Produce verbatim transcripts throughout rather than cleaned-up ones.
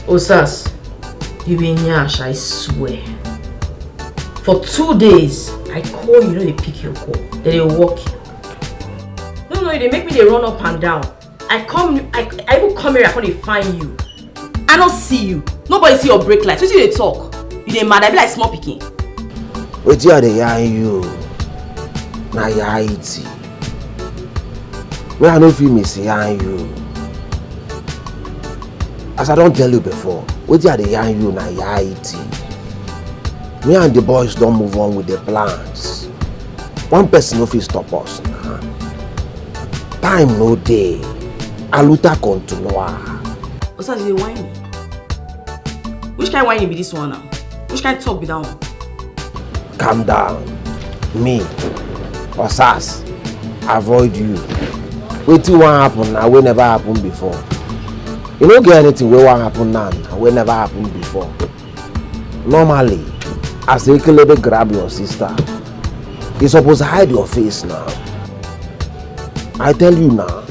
Osas, you be nyash, I swear. For two days, I call you, no dey pick your call. Dem dey work you. No, no, you dey make me dey run up and down. I come, I, I even come here, I come dey find you. I no see you. Nobody see your brake light. Wetin you dey talk? You dey mad? I be like small pikin. Wetin I dey yarn you? Na reality. Me, I no fit miss yarn you. As I don tell you before, wetin I dey yarn you na reality. Me and the boys don move on with the plans. One person no fit stop us na. Time no dey. Aluta continua. Osas, you dey whine me? Which kind whine be this one now? Which kind talk be that one? Calm down. Me, Osas, avoid you. Wetin wan happen na wey never happen before. You no get anything wey wan happen now na wey never happen before. Normally, as Ekelebe grab your sister, you suppose hide your face now. I tell you now,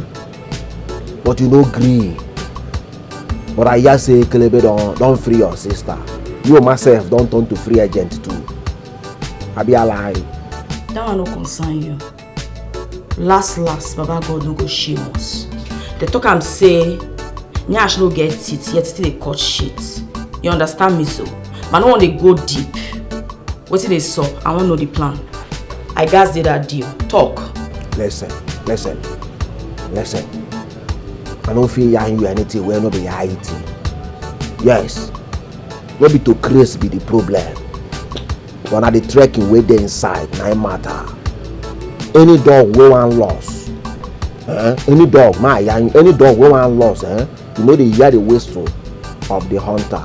but you no gree. But I hear say Ekelebe don, don free your sister. You myself don turn to free agent too. Abi I lie? That one no concern you. Last last, Baba God no go shame us. Dem talk am say nyash no get teeth, yet still dey cut shit. You understand me so? But I no wan dey go deep. Wetin dey sup? I wan know the plan. I gatz dey that deal. Talk. Listen, listen, listen. I no fit yarn you anything wey no be reality. Yes, no be to craze be the problem. But na the trekking wey dey inside na im matter. Any dog wey wan loss, eh? Any dog, ma yarn you, any dog wey wan loss, eh? You no dey hear the whistle of the hunter.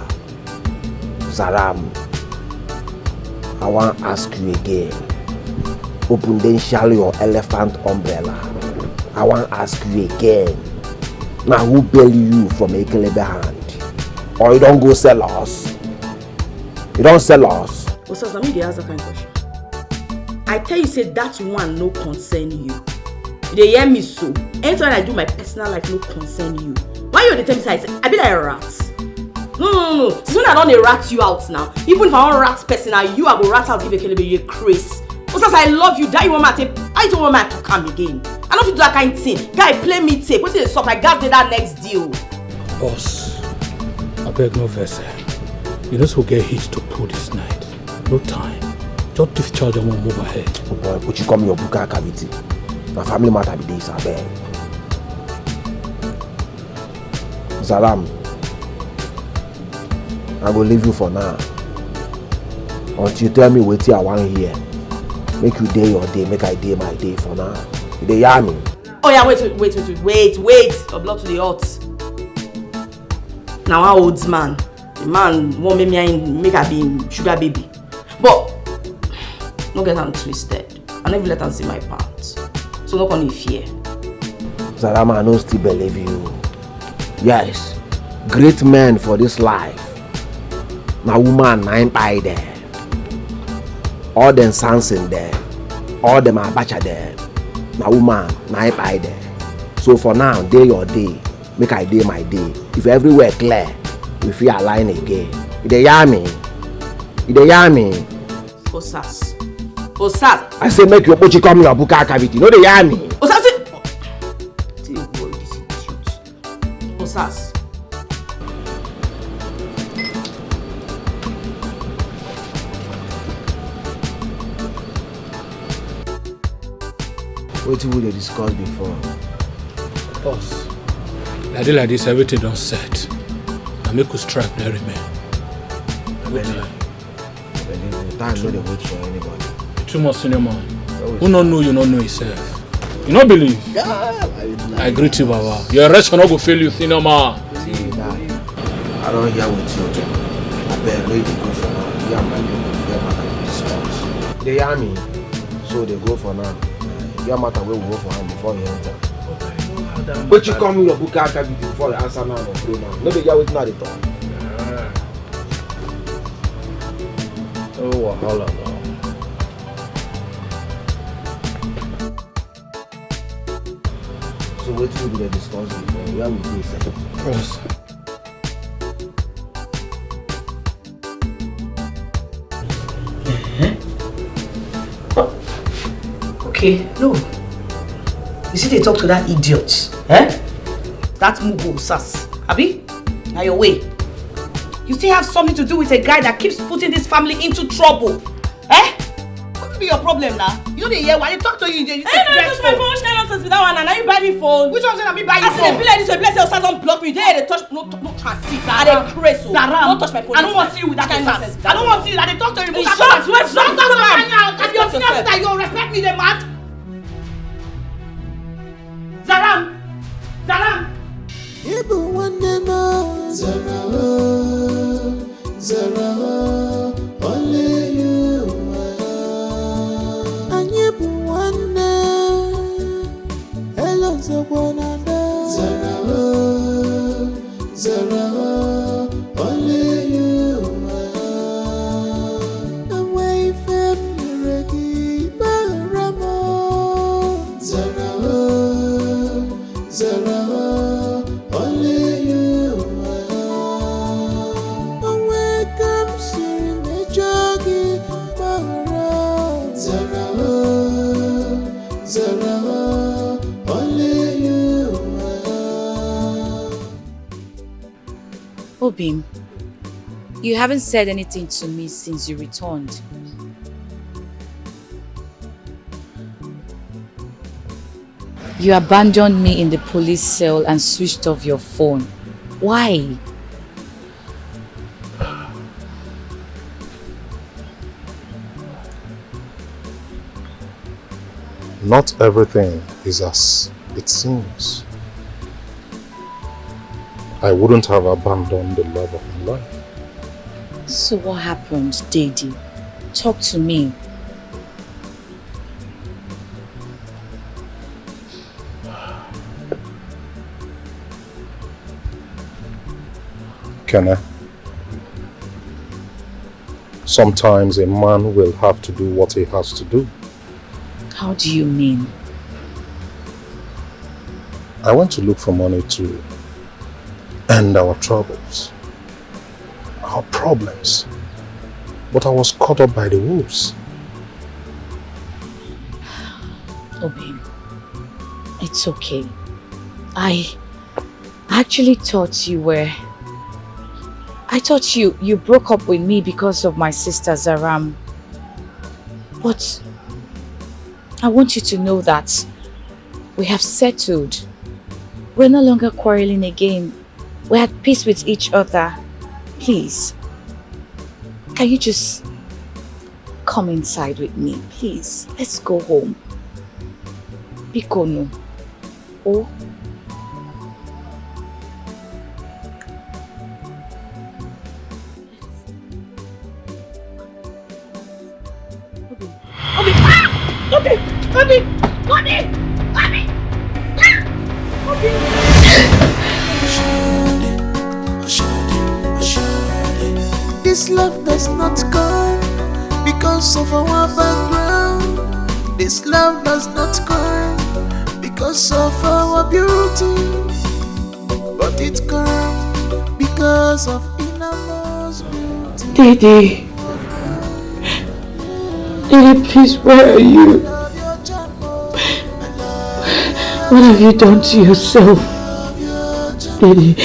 Zaram, I wan ask you again. Open den shall your elephant umbrella. I wan ask you again. Na who bail you from Ekelebe hand? Or you don go sell us? You don sell us? Osas, na me dey ask that kind question. I tell you say that one no concern you. You dey hear me so? Anything I do my personal life no concern you. Why you dey tell me say I, say I be like rat? No, no, no, no. Since when I don dey rat you out now? Even if I wan rat person, na you I go rat out give Ekelebe, you craze. Osas, I love you. That you want me to, I don't want me to come again. I no fit do that kind thing. Guy, play me tape. Wetin dey sup? I gatz dey that next deal. Boss, abeg no vex, eh. You know say we get heat to pull this night. No time. Just discharge and move ahead. Oh boy, put you come your buka cavity. Na family matter be this, abeg. Zaram, I go leave you for now. Until you tell me wetin I wan hear. Make you dey your day, make I dey my day for now. You dey hear me? Oh yeah, wait, wait, wait, wait, wait, wait. Your blood to the hot. Na one old man. The man wan make me and him make I be him sugar baby. But no get am twisted. I no even let am see my pants. So no come dey fear. Zarama, I no still believe you. Yes, great men for this life. Na woman na im buy them. All them Samson there, all them Abacha there, na woman na im buy them. So for now, dey your day, make I dey my day. If everywhere clear, we fit align again. You dey hear me? You dey hear me? Osas. Osas. I say make your pochi come your buka cavity. No dey hear me? Osas. See, see your boy, this idiot. Osas. Wetin we dey discuss before? Boss, like this, like this, everything don set. Na make we strike na remain. Good time. Believe me, time no dey wait for anybody. You too much senior man. Who no know you no know himself. You no believe? Yeah, I, I greet you, Baba. Your election no go fail you, senior man. See, guy, I don hear wetin you talk. Abeg, make you go for now. You and my people get matter to discuss. You dey hear me? So dey go for now. Get matter wey we go for hand before you enter. But you come your book after before you answer now or pray now. No be hear wetin I dey talk. Oh, wahala now. So wetin we dey discuss before? Where we dey sef? Bros, Okay, no. You see, they talk to that idiot. Eh? That mugo sas. Abi? Now your way. You still have something to do with a guy that keeps putting this family into trouble. Eh? What be your problem now? You know they hear why they talk to you. You Hey, no, you touch my phone. Which kind of nonsense be that one? And now you buy me phone. Which one say na me buy you As they phone? Be like this, so bless your son, don't block me. They, they touch, no, no chance. See, I dey craze, oh. Zaram. Don't touch my phone. I don't want to see you with that Which kind of nonsense? I don't want to see you. I dey talk to you. Don't talk to me. Don't talk to me. Respect yourself. You respect me, the man. Zaram. Zaram. Ịbụ nwanne m, Zara, oh, Zara, oh, only you, oh. Anyị bụ nwanne, elo nzọkwa na ada. Zara, oh, Zara, oh, only you, oh. Enwe ife m mere gị, gbaghara m, oh. Zara, oh, Zara, oh, only you, oh. Onwe ka m siri mejọ gị, gbaghara. Zara, oh, Zara, oh, only you, oh. Obim, you haven't said anything to me since you returned. You abandoned me in the police cell and switched off your phone. Why? Not everything is as it seems. I wouldn't have abandoned the love of my life. So what happened, Daddy? Talk to me. Can I? Sometimes a man will have to do what he has to do. How do you mean? I went to look for money to end our troubles, our problems. But I was caught up by the wolves. Oh, babe, it's okay. I actually thought you were. I thought you you broke up with me because of my sister Zaram. But I want you to know that we have settled. We're no longer quarreling again. We're at peace with each other. Please, can you just come inside with me, please? Let's go home. Biko nu. Oh. Obi, ah! Obi, Obi, Obi, Obi, ah! Obi. This love does not come because of our background. This love does not come because of our beauty, but it comes because of innermost beauty. Dede. Dede, please, where are you? What have you done to yourself? Dede.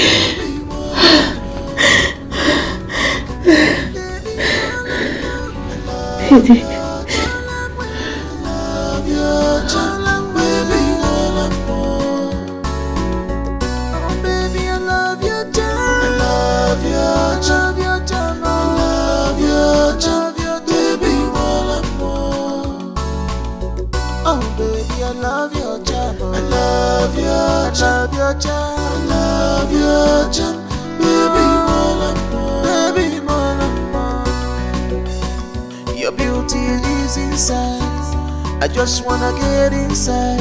Dede. Oh, baby, I love your charm. I love your charm. I love your charm. I love your charm. Baby, more and more. Oh, baby, I love your charm. I love your charm. I love your charm. I love your charm. Baby, more and more. Baby, more and more. Your beauty is inside. I just wanna get inside.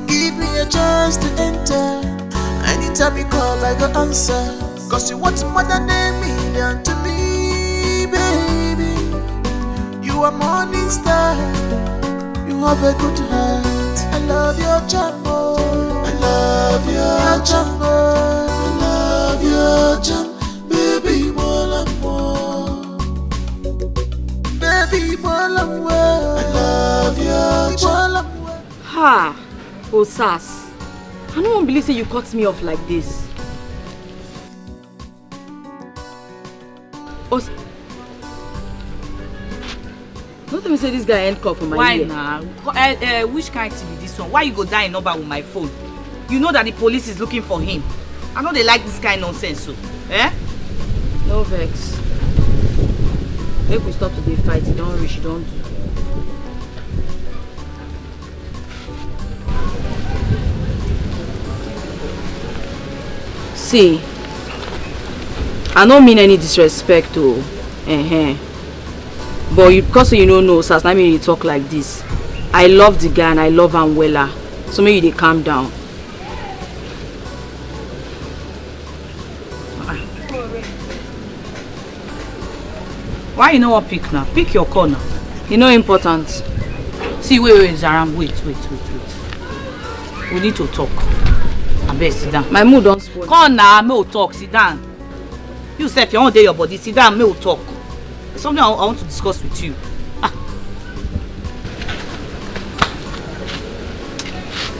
Give me a chance to enter. Anytime you call, I go answer. 'Cause you want more than a million to me, baby. You are morning star. You have a good heart. I love your charm, oh. I love your charm, oh. I love your charm. Baby, more and more. Baby, more and more. I love your charm. Ah, Osas, I no wan believe say you cut me off like this. Os No tell me say this guy end call for my Why ear. Na? Uh, uh, which kind thing be this one? Why you go die in number with my phone? You know that the police is looking for him. I no dey like this kind nonsense so. Eh? No vex. Make we stop to dey fight. You don reach, you don do. See, I no mean any disrespect o. Uh-huh. But you, because you no know, Osas, na me dey talk like this. I love the guy and I love am wella. So make you dey calm down. Why you no wan pick now? Pick your call now. E no important. See, wait, wait, Zaram, wait, wait, wait, wait. We need to talk. Abeg, sit down. My mood don spoil. Come now, make we talk, sit down. You sef, your own dey your body, sit down, make we talk. There's something I, I want to discuss with you. Ah.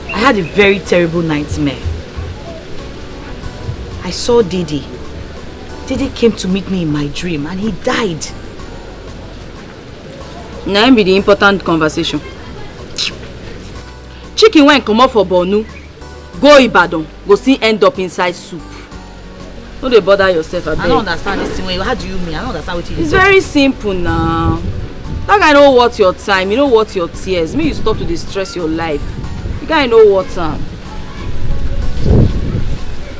I had a very terrible nightmare. I saw Dede. Dede came to meet me in my dream and he died. Na im be the important conversation. Chicken wey comot for Borno go Ibadan go still end up inside soup. No dey bother yourself, abeg. I don't understand this thing. How do you mean? I don't understand what you It's very simple now. That guy no worth your time. You no worth your tears. Make you stop to dey stress your life. The guy no worth am.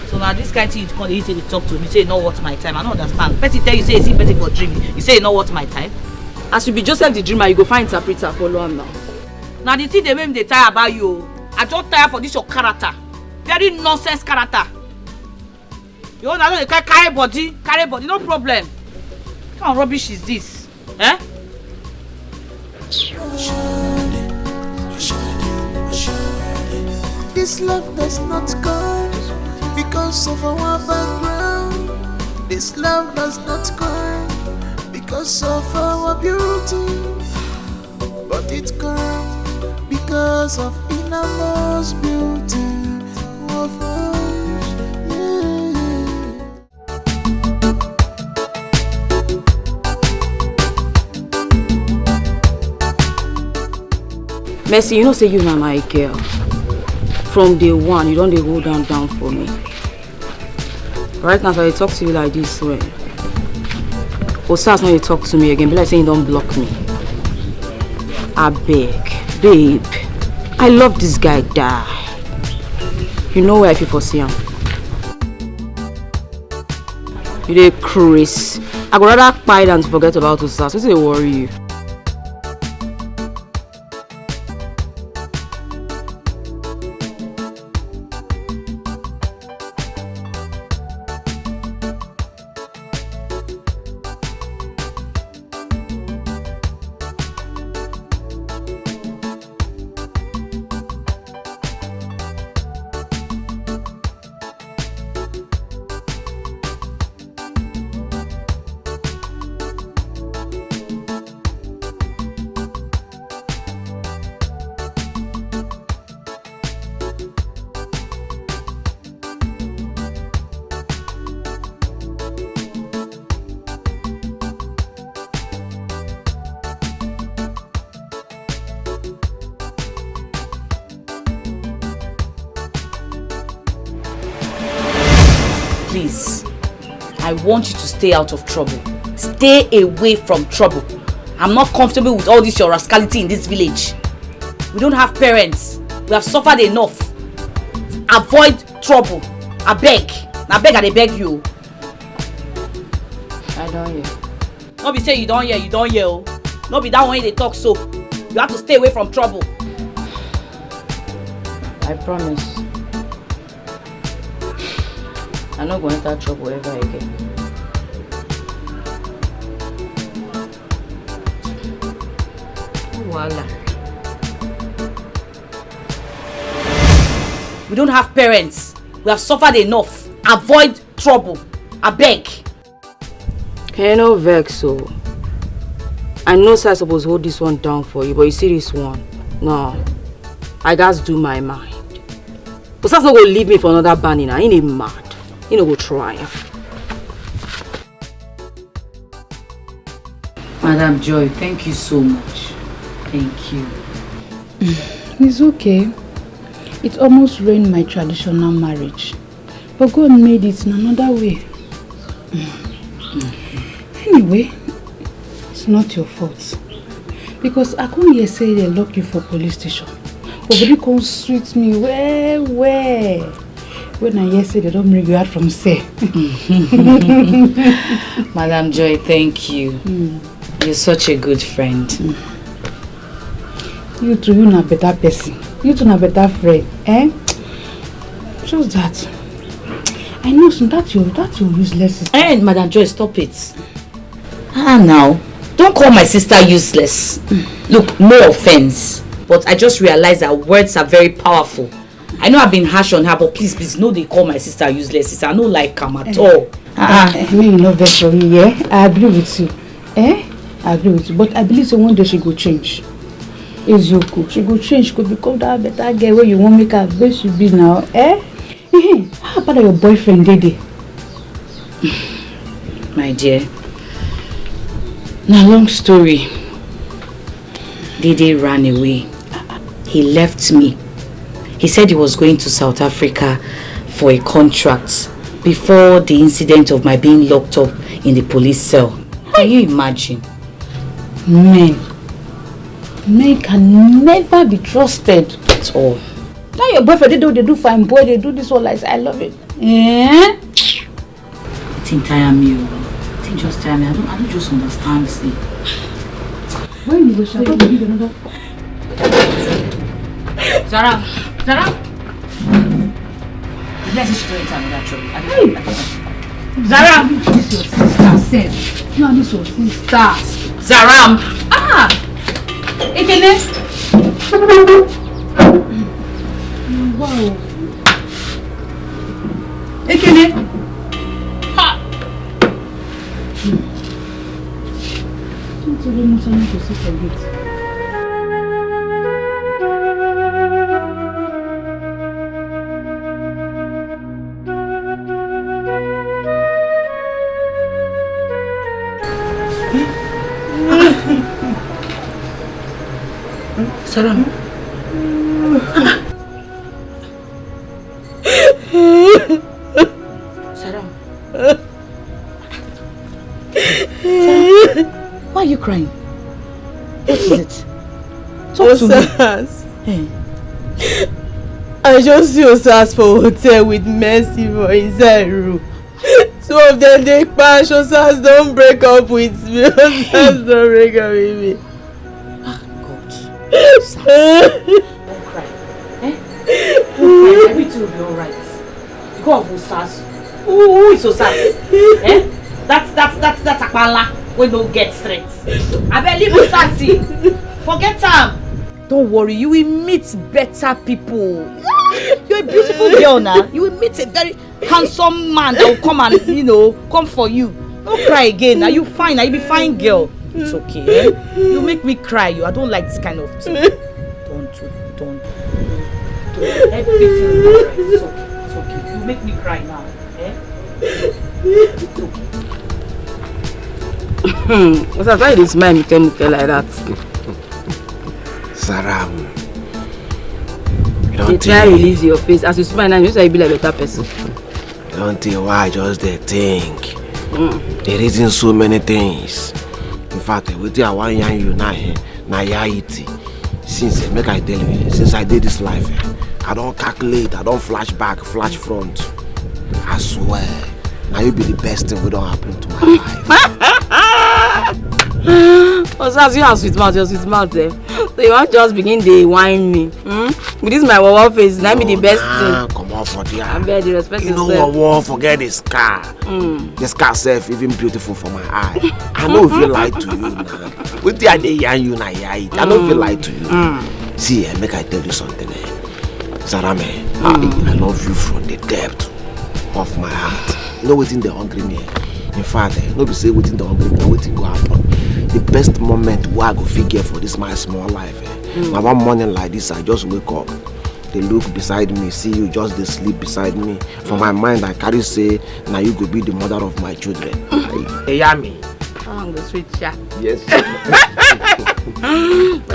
So now this kind thing you come dey say dey talk to me, say no worth my time. I don't understand. Person tell you say you see person for dream, you say no worth my time. As you be Joseph the dreamer, you go find interpreter, follow am now. Now the thing dey make me dey tire about you o. I just tire for this your character. Very nonsense character. You know, I no dey carry, carry body, carry body, no problem. What kind of rubbish is this? Eh? This love does not come because of our background. This love does not come because of our beauty. But it comes because of innermost beauty of us. Yeah. Mercy, you know say you na my girl. From day one, you don dey hold am down for me. Right now, as I dey talk to you like this, well, Osas no dey talk to me again. Be like say he don block me. Abeg, babe, I love this guy die. You know where I fit for see am. You dey craze. I go rather kpai than to forget about Osas. Wetin dey worry you? Please, I want you to stay out of trouble. Stay away from trouble. I'm not comfortable with all this your rascality in this village. We don't have parents. We have suffered enough. Avoid trouble. Abeg. Na beg I dey beg you. I don hear. No be say you don hear, you don hear o. No be that one you dey talk so. You have to stay away from trouble. I promise. I no go enter trouble ever again. Wahala. We don't have parents. We have suffered enough. Avoid trouble. Abeg. Hey, no vex o. I know say I suppose hold this one down for you, but you see this one? No. I gats do my mind. Osas no go leave me for another banning. I ain't mad. He no go try. Madam Joy, thank you so much. Thank you. It's okay. It almost ruined my traditional marriage. But God made it in another way. Anyway, it's not your fault. Because I come hear say they lock you for police station. But really come sweet me well well. When I hear say they don't bring you out from cell. Madam Joy, thank you. You're such a good friend. You too, you na better person. You too na better friend. Eh? Just that. I know some that your that your useless sister. Eh, Madam Joy, stop it. Ah, now. Don't call my sister useless. Look, no offense, but I just realized that words are very powerful. I know I've been harsh on her, but please, please, no, they call my sister useless. Sister, I no like am at all. Ah, ah. Eh, me, you no vex for me, yeah? I agree with you. Eh? I agree with you. But I believe say one day she go change. Eziokwu, she go change, she go become that better girl where you won't make her where she be now. Eh? Eh, how about your boyfriend, Dede? My dear, na long story. Dede ran away. He left me. He said he was going to South Africa for a contract before the incident of my being locked up in the police cell. Can you imagine? Men. Men can never be trusted at all. Now your boyfriend, they do, they do fine boy, they do this all like, I love it. Eh? Thing tire me o. Thing just tire me. I don't, I don't just understand this thing. When you go shout, give another. Zara, Zara. The next thing she don't enter another trouble. I don't, hey! I don't know. Zara. This your sister, sef. You and this your sister. Zara. Ah! Ekene. Wow. Ekene. Ha! Don't tell me something to sit for gate. Salam. Salam. Salam. Why are you crying? What is it? Talk to me. Osas. Eh. I just see Osas for hotel with Mercy for inside room. Two of them dey kpash. Osas don break up with me. Osas don break up with me. Ah, God. Osas. Don't cry. Eh? Don't cry. Everything will be alright. God of Osas. Who, who is Osas? Eh? That, that, that, that Akpala wey no get strength. Abeg, leave Osas. Forget am. Don't worry, you will meet better people. You're a beautiful girl now. You will meet a very handsome man that will come and, you know, come for you. Don't cry again. Are you fine? Are you be fine girl? It's okay. Eh? You make me cry. You, I don't like this kind of thing. Don't, don't, don't. Everything will be alright. It's okay. It's okay. You make me cry now. Eh? It's okay. What's that? Why you dey smile, muke muke like that? Saram. You don dey try release your face. As you smile now, you know say you be like better person. You don tell why I just dey think. Mm. Dey reason so many things. In fact, eh, wetin I wan yarn you now, eh, na reality. Since, eh, make I tell you, eh, since I dey this life, eh, I don calculate, I don flash back, flash front. I swear, na you be the best thing wey don happen to my life. Osas, you are sweet mouth, you are sweet mouth, eh? So you wan just begin dey whine me, hmm? With this my wawa face, na be the best thing. Comot for there. Abeg, dey respect yourself. You know wawa, forget the scar. Mm. The scar sef even beautiful for my eye. I no fit lie to you now. Wetin I dey yarn you na yarn it. I no fit lie to you. Mm. See, eh, make I tell you something, eh. Zarame, I, I love you from the depth of my heart. You know wetin dey hungry me, eh? In fact, eh, no be say wetin dey hungry me, wetin go happen. The best moment wey I go fit get for this my small life, eh, Na one morning like this, I just wake up. They look beside me, see you just dey sleep beside me. For my mind, I carry say, "Na you go be the mother of my children." Eyami. That one go sweet, sha. Yes. But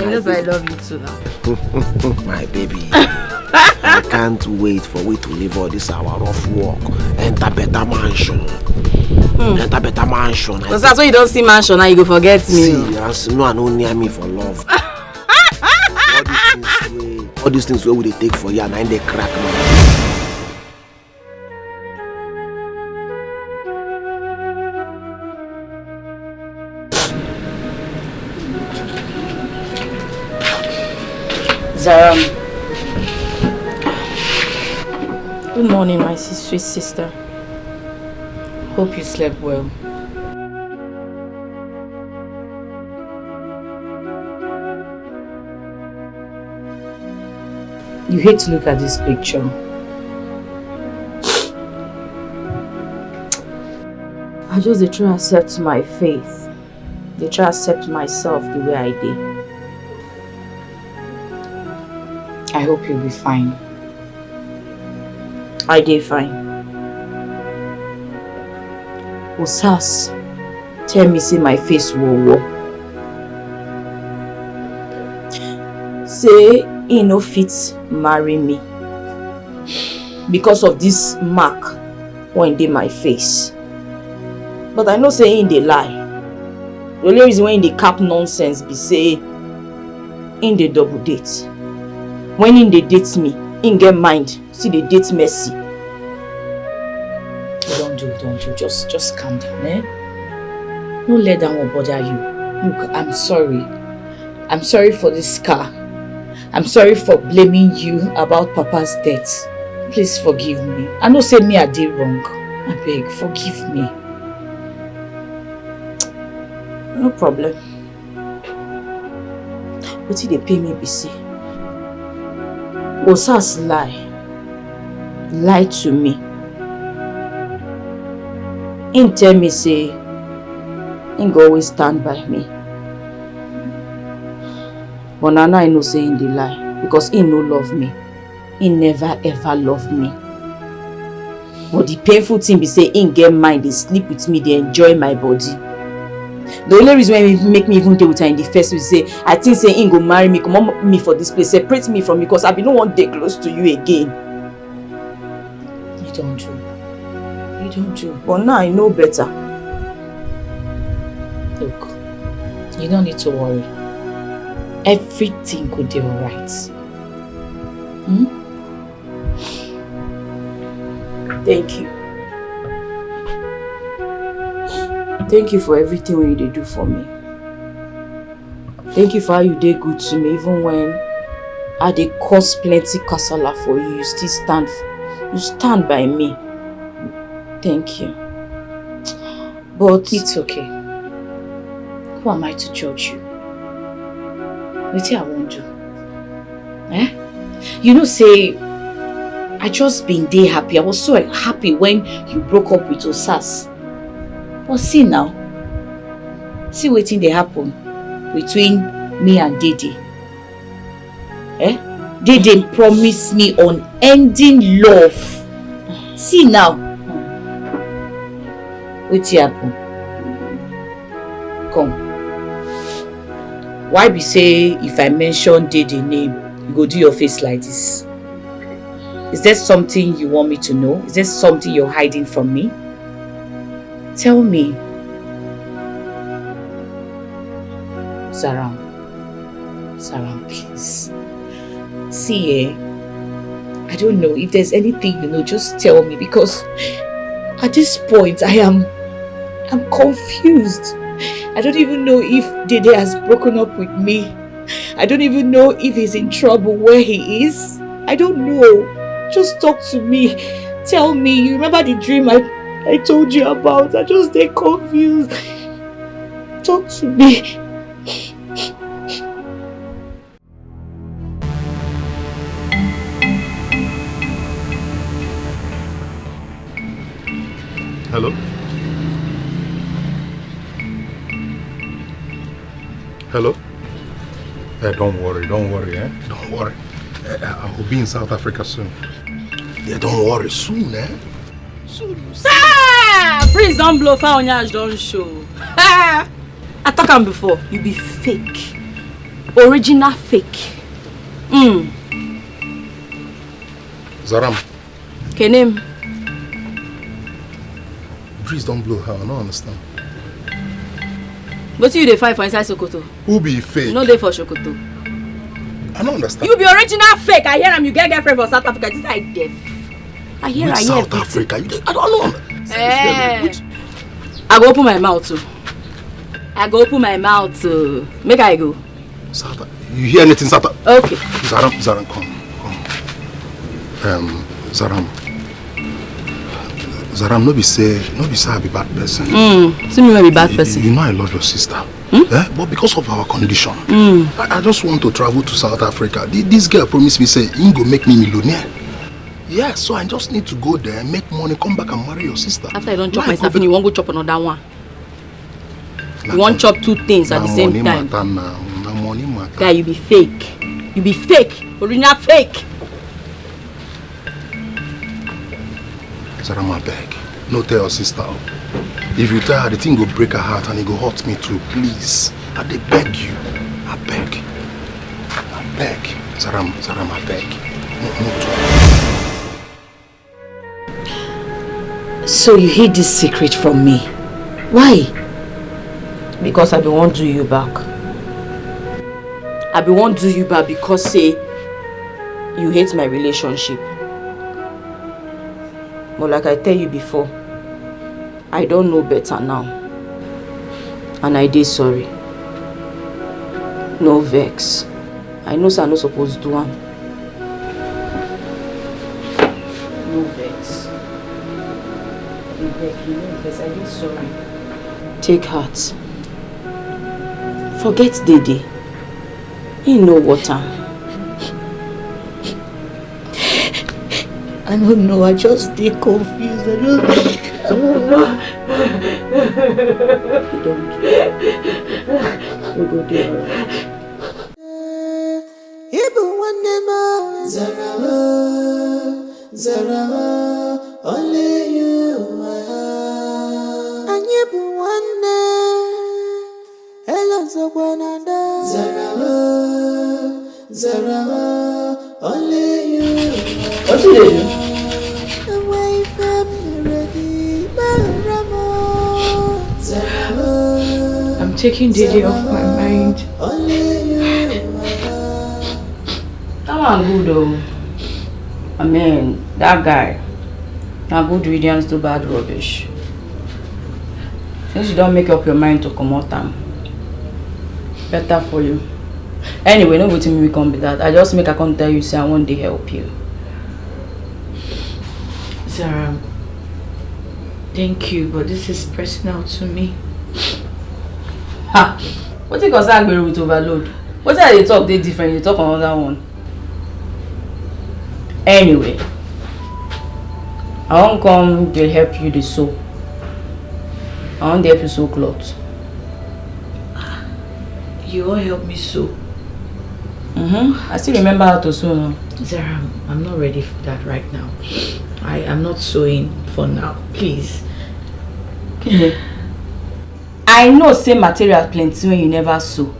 you know say I love you too now. My baby. I can't wait for we to leave all this our rough work. Enter better mansion. Enter better mansion. Because that's when you don't see mansion, now you go forget me. See, as no, I no near me for love. All these things wey, all these things wey we dey take for here, na im dey crack me. Zaram. Good morning, my sis-, sweet sister. Hope you slept well. You hate to look at this picture. I just dey try accept my faith. Dey try accept myself the way I dey. I hope you'll be fine. I dey fine. Osas tell me say my face wowo. Say he no fit marry me because of this mark wey dey my face. But I know say he dey lie. The only reason why he dey cap nonsense be say he dey double date. When he dey date me, he get mind still dey date Mercy. Don't do, don't do. Just, just calm down, eh? No let that one bother you. Look, I'm sorry. I'm sorry for this scar. I'm sorry for blaming you about Papa's death. Please forgive me. I know say me I did wrong. I beg, forgive me. No problem. Wetin dey pain me be say Osas lie, lie to me. Him tell me say him go always stand by me. But na now I know say him dey lie because him no love me. He never ever love me. But the painful thing be say him get mind dey sleep with me, dey enjoy my body. The only reason why he make me even dey with her in the first place say I think say him go marry me, comot me for this place, separate me from you, because I be no wan dey close to you again. You don't do. You don't do. But now I know better. Look, you don't need to worry. Everything could be alright. Hmm? Thank you. Thank you for everything wey you dey do for me. Thank you for how you dey good to me, even when I dey cause plenty kasala for you, you still stand f-, you stand by me. Thank you. But it's okay. Who am I to judge you? Wetin I wan do? Eh? You know say I just been dey happy. I was so happy when you broke up with Osas. But see now, see wetin dey happen between me and Dede. Eh? Dede promise me unending love. See now, wetin happen? Come. Why be say if I mention Dede name, you go do your face like this? Is there something you want me to know? Is there something you're hiding from me? Tell me. Zaram. Zaram, please. See, eh? I don't know. If there's anything you know, just tell me, because at this point, I am, I'm confused. I don't even know if Dede has broken up with me. I don't even know if he's in trouble where he is. I don't know. Just talk to me. Tell me. You remember the dream I, I told you about? I just dey confused. Talk to me. Hello? Hello? Eh, don't worry, don't worry, eh? Don't worry. Eh, eh, I will be in South Africa soon. Yeah, don't worry, soon, eh? Soon, you see. Ah! Breeze don blow, foul nyash don show. Ah! I talk am before, you be fake. Original fake. Mm. Zaram, Kenem, breeze don blow her, I no understand. Wetin you dey find for inside Sokoto? Who be fake? You no dey for Sokoto. I no understand. You be original fake. I hear am, you get girlfriend for South Africa. This I deaf. I hear, Which I hear South everything. Africa? You dey, I don't know. Eh. Which I go open my mouth too. I go open my mouth too. Make I go. South? You hear anything, South? Okay. Zaram, Zaram, come, come. Um, Zaram. Zaram, no be say, no be say I be bad person. Mm. See me wey be bad You, person. you know I love your sister. Eh? But because of our condition, I, I just want to travel to South Africa. Thi- This girl promised me say he go make me millionaire. Yeah, so I just need to go there, make money, come back and marry your sister. After you don chop my Life go staffing, you wan go chop another one. Na You wan con- chop two things at na the same money time. Matter now, na money matter. Guy, you be fake. You be fake. Original fake. Zaram, I beg. No tell your sister. Oh. If you tell her, the thing go break her heart and it go hurt me too. Please. I dey beg you. I beg. I beg. Zaram, Zaram, I beg. No, no talk. So you hid this secret from me. Why? Because I be wan do you back. I be wan do you back because say you hate my relationship. But like I tell you before, I don know better now. And I dey sorry. No vex. I know say I no suppose do am. No vex. Abeg, you no vex. I dey sorry. Take heart. Forget Dede. He no worth am. I don't know. I just dey confused. I don't, I don't know. You don't. We go dey alright. Ịbụ nwanne m. Zara m, Zara m, only you. Anyị bụ nwanne. Hello, Zokwananda. Zara m, Zara m, only you. Wetin you dey do? Enweghị ife m mere gị, gbaghara m. Zara m, I'm taking Dede off my mind. only you. That one good o. I mean, that guy na good riddance to bad rubbish. Since you don make up your mind to comot am, better for you. Anyway, no wetin me come be that. I just make I come tell you say I wan dey help you. Zara, thank you, but this is personal to me. Ha! Wetin concern Agbero with overload? Wetin I dey talk dey different, you dey talk another one. Anyway, I wan come dey help you dey sew. I wan dey help you sew cloth. You all help me sew. Mm-hmm. I still remember how to sew now. Zara, I'm, I'm not ready for that right now. I am not sewing for now, please. Kile, I know say material plenty when you never sew.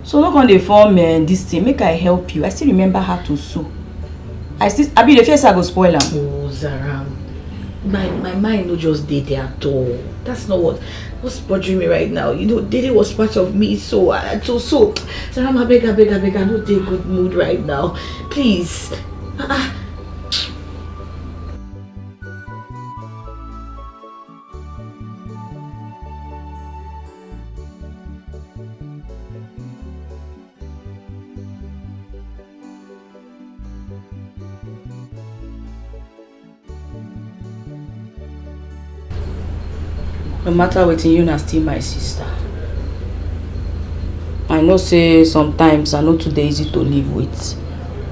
So no come dey form uh, this thing. Make I help you. I still remember how to sew. I still, abi you dey fear say I go spoil am. Oh, Zara, my, my mind no just dey there at all. That's not what, what's bothering me right now. You know, Dede was part of me, so I, I so, so. Zara, I beg, I beg, I beg, I no dey good mood right now. Please. Ah, ah. No matter wetin, you na still my sister. I know say sometimes I no too dey easy to live with,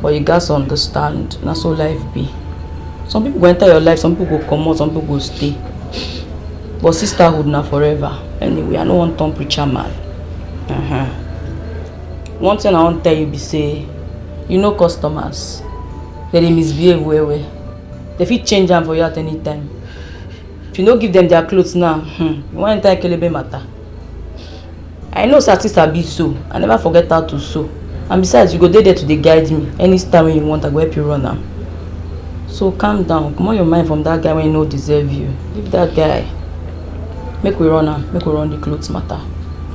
but you gats understand, na so life be. Some people go enter your life, some people go comot, some people go stay. But sisterhood na forever. Anyway, I no wan turn preacher man. Uh-huh. One thing I wan tell you be say, you know customers, they dey misbehave well well. They fit change am for you at any time. If you no give them their clothes now, hmm, you wan enter kelebe matter. I know say I still sabi sew, I never forget how to sew. And besides, you go dey there to dey guide me. Any style wey you want, I go help you run am. So calm down, comot your mind from that guy wey no deserve you. Leave that guy. Make we run am, make we run the clothes matter.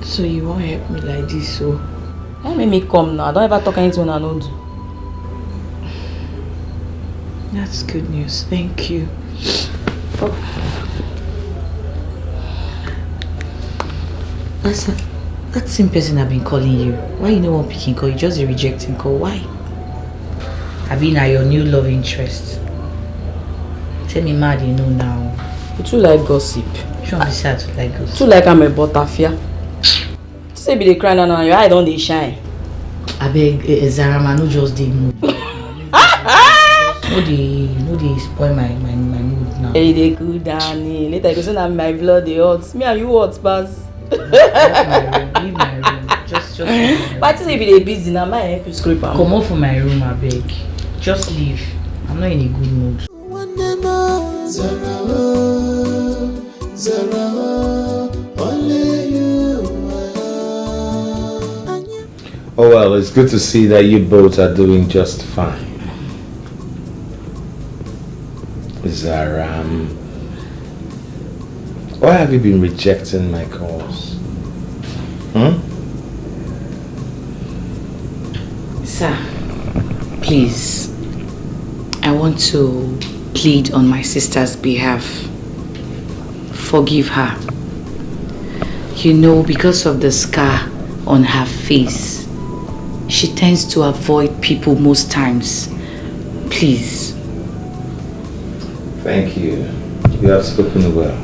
So you wan help me like this, so? Why make me come now? I don ever talk anything I no do. That's good news. Thank you. Oh. That's that same person I've been calling you. Why you no wan pick him call? You just dey reject him call. Why? Abi na your new love interest? Tell me, mad you know now. You too like gossip. Which one be say I too like gossip? Too like I'm a butterfly. Say be dey cry now, now your eye don dey shine. Abeg, eh, eh, Zarama, no just dey mood. No dey, no dey spoil my, my, my mood now. Hey, dey cool down, eh. Later you go say na my blood dey hot. Me and you hot pass. Leave my room, leave my room. Just, just leave my room. But I think if you dey busy now, my help you scrape am. Comot for my room, abeg. Just leave. I'm not in a good mood. Zara, oh, Zara, oh, only you. Oh well, it's good to see that you both are doing just fine. Zara, um, why have you been rejecting my calls? Hmm? Sir, please, I want to plead on my sister's behalf. Forgive her. You know, because of the scar on her face, she tends to avoid people most times. Please. Thank you. You have spoken well.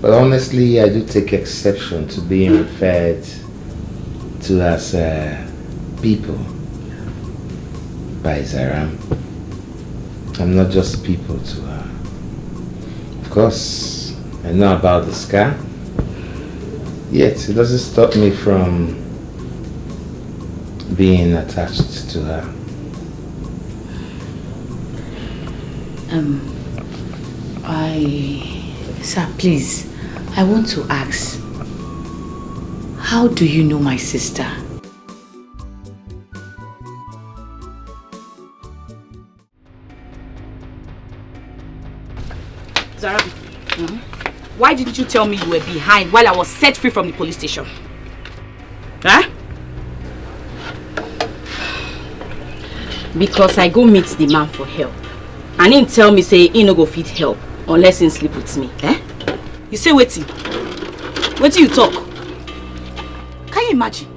But honestly, I do take exception to being referred to as, uh, people by Zaram. I'm not just people to her. Of course, I know about the scar. Yet, it doesn't stop me from being attached to her. Um, I, sir, please, I want to ask, how do you know my sister? Zarabi, why didn't you tell me you were behind while I was set free from the police station? Huh? Because I go meet the man for help. And he tell me say he no go fit help unless he sleep with me. Eh? You say wetin? Wetin you talk? Can you imagine?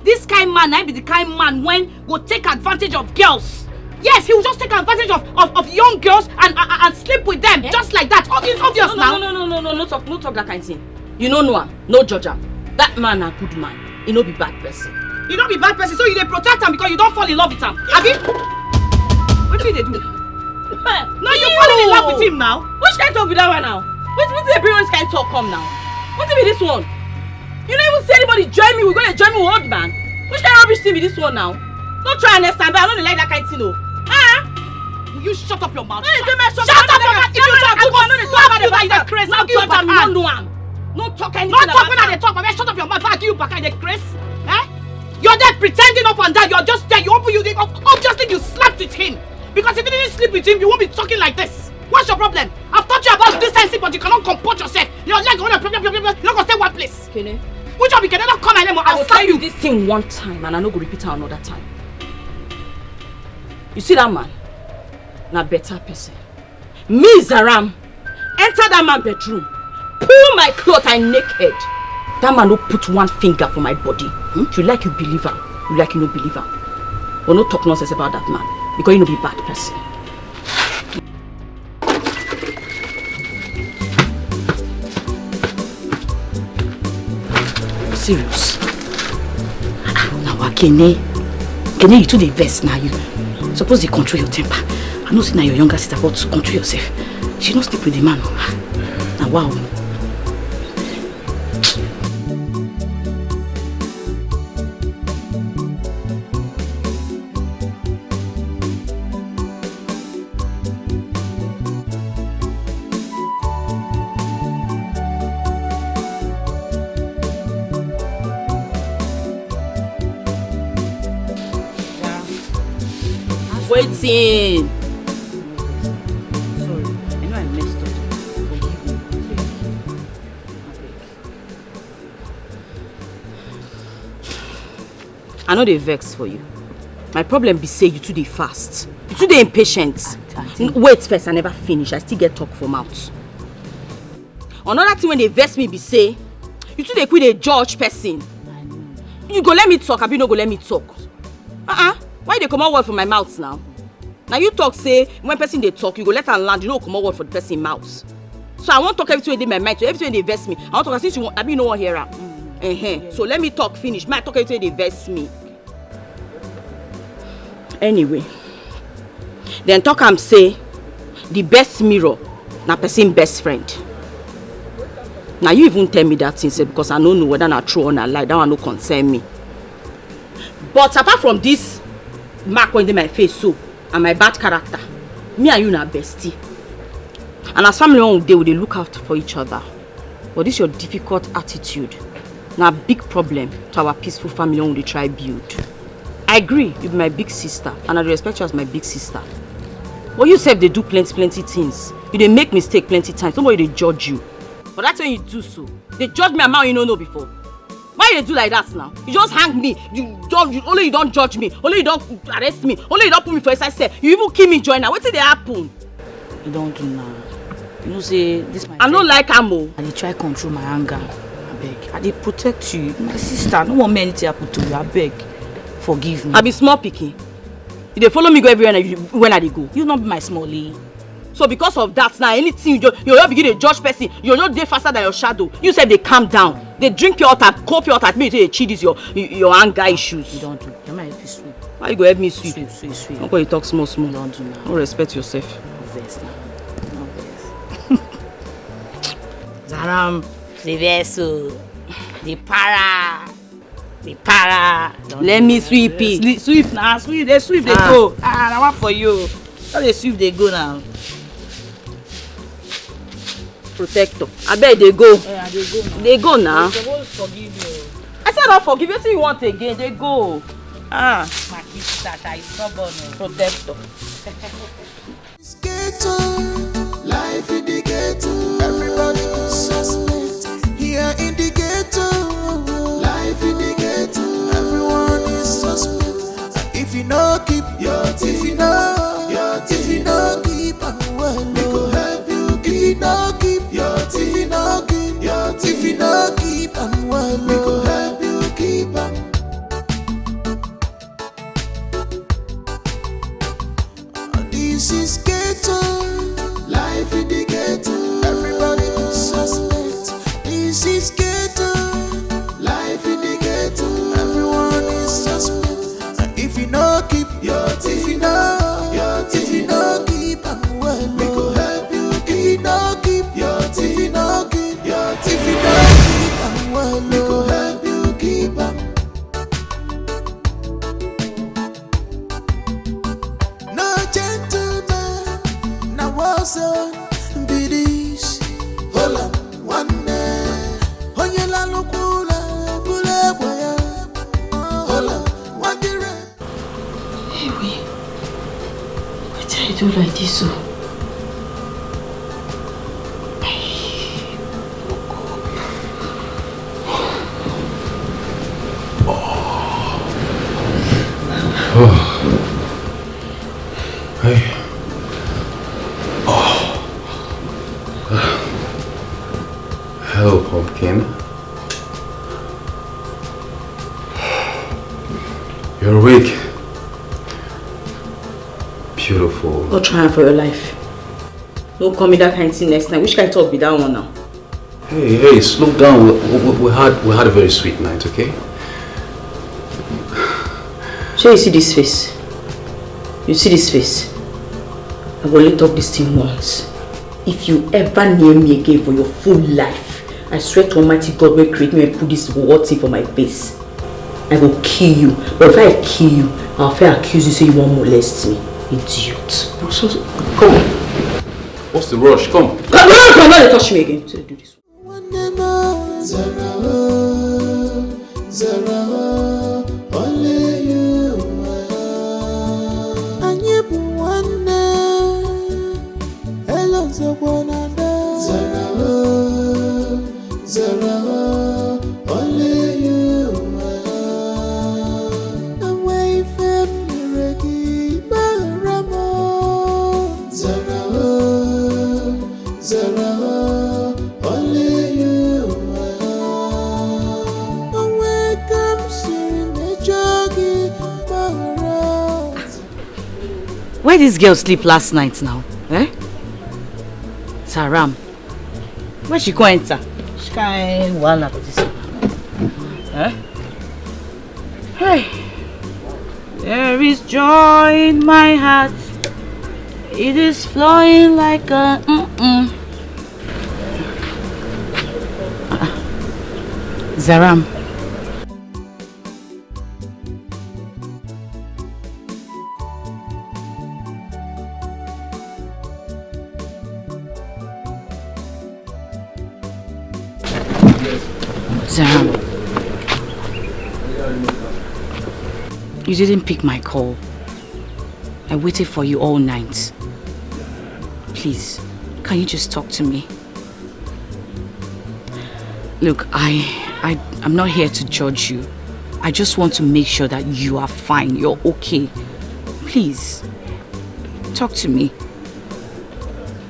This kind man, I be the kind man when go take advantage of girls. Yes, he will just take advantage of, of, of young girls and, and, and sleep with them, eh? Just like that. Oh, it's obvious. No, no, now. No, no, no, no, no, no talk, no talk that kind thing. You no know am, no judge am. That man na good man. He no be bad person. He no be bad person, so you dey protect am because you don fall in love with am. Abi? Wetin you dey do? No, you falling in love with him now. Which kind talk be that one now? Wetin, wetin dey bring all this kind talk come now? Wetin be this one? You no even see anybody join me, we go dey join me with old man. Which kind rubbish thing be this one now? No try understand, but I no dey like that kind thing o. Ah! Will you shut up your mouth? No dey tell me shut up. Shut up your mouth. If you talk, I go slap you like that craze. No talk am, you no know am. No talk anything about am. No talk when I dey talk, but shut up your mouth. I give you back, I dey craze. Eh? You're there pretending up and down. You're just there. You open, you, obviously you slept with him. Because if you didn't sleep with him, you won't be talking like this. What's your problem? I've taught you about decency, but you cannot comport yourself. Your leg, you don't go stay one place. Kene. Which one we can never come and I will tell you this thing one time and I no go repeat her another time. You see that man? Na better person. Me, Zaram, enter that man bedroom, pull my cloth and naked. That man no put one finger for my body. Hmm? You like you believe am, you like you no believe am. But no talk nonsense about that man because you no be bad person. Serious? Ah, now Kene. Kene, you too dey vex now. You suppose dey control your temper. I know say na your younger sister, but control yourself. She no sleep with the man. Now wow. Thing. Sorry, I know I messed up. Forgive me. Abeg. I no dey vex for you. My problem be say you too dey fast. You too dey impatient. Wait first, I never finish. I still get talk for mouth. Another thing wey dey vex me be say you too dey quick dey judge person. You go let me talk, abi you no go let me talk? Uh-uh. Why you dey comot word for my mouth now? Na you talk say when person dey talk, you go let am land, you no go comot word for the person mouth. So I wan talk everything wey dey my mind, so everything wey dey vex me, I wan talk am since you wan, abi you no wan hear am? Uh-huh. So let me talk finish, make I talk everything wey dey vex me. Anyway, dem talk am say the best mirror na person best friend. Na you even tell me that thing sef, because I no know whether na true or na lie. That one no concern me. But apart from this mark wey dey my face so, and my bad character, me and you na bestie. And as family wey we dey, we dey look out for each other. But this your difficult attitude na big problem to our peaceful family wey we dey try build. I agree, you be my big sister, and I dey respect you as my big sister. But you sef dey do plenty plenty things. You dey make mistake plenty times. Nobody dey judge you. But that thing you do so, dey judge me amount you no know before. Why you dey do like that now? You just hang me. You don, you, only you don judge me. Only you don arrest me. Only you don put me for inside cell. You even kill me join now. Wetin dey happen? You don do now. You know say this my I no like am o. I dey try control my anger. Abeg, I dey protect you. My sister, I no wan make anything happen to you. Abeg, forgive me. I be small pikin. You dey follow me go everywhere na you, when I dey go. You no be my smallie. So because of that now, anything you do, you just begin dey judge person. You no dey faster than your shadow. You sef dey calm down. Dey drink pure water, cold pure water, make you take dey chill this your, your anger issues. You don do. Let me help you sweep. Why you go help me sweep? Sweep, sweep, sweep. Don't go dey talk small small. You don do now. No respect yourself. No vex now. No vex. Zaram, the vex o. The para. The para. Let me sweep it. Sweep, sweep now, sweep. Dey sweep, dey go. Ah, na one for you. How dey sweep, dey go now. Protector. Abeg, dey go. Eh, I dey go now. Dey go now. You suppose forgive me o. I say I don forgive you. Wetin you want again? Dey go. Ah. My sister, I stubborn o. Protector. Ghetto, life in the ghetto. Everybody is suspect. Here in the ghetto, life in the ghetto. Everyone is suspect. If you no keep your teeth, if you no, your teeth, if you no keep am well, we go help you. If you no keep your teeth, if you no keep your teeth, if you no keep am well, we go help you keep am. This is ghetto. Life in the ghetto. Everybody is suspect. This is ghetto. Life in the ghetto. Everyone is suspect. If you no keep your teeth, if you no, your teeth, if you no keep am well, we go help you. If you no keep your teeth, if you no keep your teeth, if you no keep am well, we go help you keep am. No gentleman, na war zone be this. Hold on, one day. Onye lalụ kwula, bulu egbe ya. Hold on, one day. Ewe, wetin I do like this o? Hey. Oh. Hello, pumpkin. You're awake. Beautiful. Go try am for your life. No call me that kind thing next time. Which kind talk be that one now? Hey, hey, slow down. We, we, we had we had a very sweet night, okay? Shey you see this face? You see this face? I go only talk this thing once. If you ever near me again for your full life, I swear to Almighty God wey create me and put this whole thing for my face, I go kill you. But if I kill you, I'll fair accuse you say you wan molest me. Idiot. So, so, come on. What's the rush? Come. Come, come, come, don't touch me again. So do this. Nwanne m, zara o, zara o, only you. Anyị bụ Zara, oh, Zara, oh, only you, my love. The way fame Regi Baramo. Zara, oh, Zara, oh, only you, my love. When this girl sleep last night now? Eh? Saram. Where she go enter? Which kind wahala be this one? Eh? Hey. There is joy in my heart. It is flowing like a mm-mm. Zaram. Zaram. You didn't pick my call. I waited for you all night. Please, can you just talk to me? Look, I, I, I'm not here to judge you. I just want to make sure that you are fine, you're okay. Please, talk to me.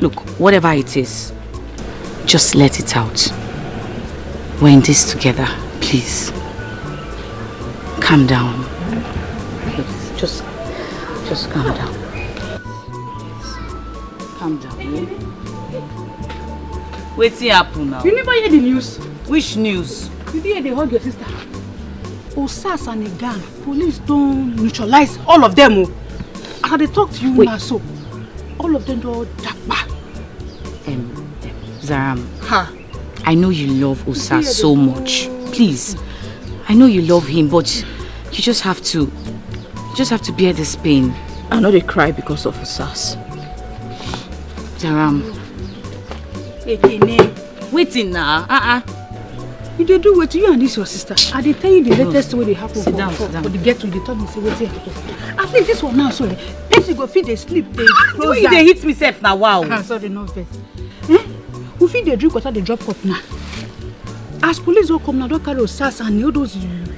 Look, whatever it is, just let it out. We're in this together, please. Calm down. Please, just, just calm down. Calm down, eh? Wetin happen now? You never hear the news? Which news? You dey hear they hug your sister? Osas and a gang, police don neutralize all of them o. As I dey talk to you now so, all of them don dapa. Um, um, Zaram, ha. I know you love Osas so much. Please, I know you love him, but you just have to, you just have to bear this pain. I no dey cry because of Osas. Zaram. Ekene. Wetin na? Uh-uh. You dey do wetin, you and this your sister? I dey tell you the latest wey dey happen for, for, for the ghetto. You dey tell me say wetin happen. At least this one now, so eh, person go fit dey sleep, dey close eye. You dey hit me sef na, wow. Ah, sorry, no vex. Eh? We fit dey drink water, dey drop cup now. As police don come now, don carry Osas and all those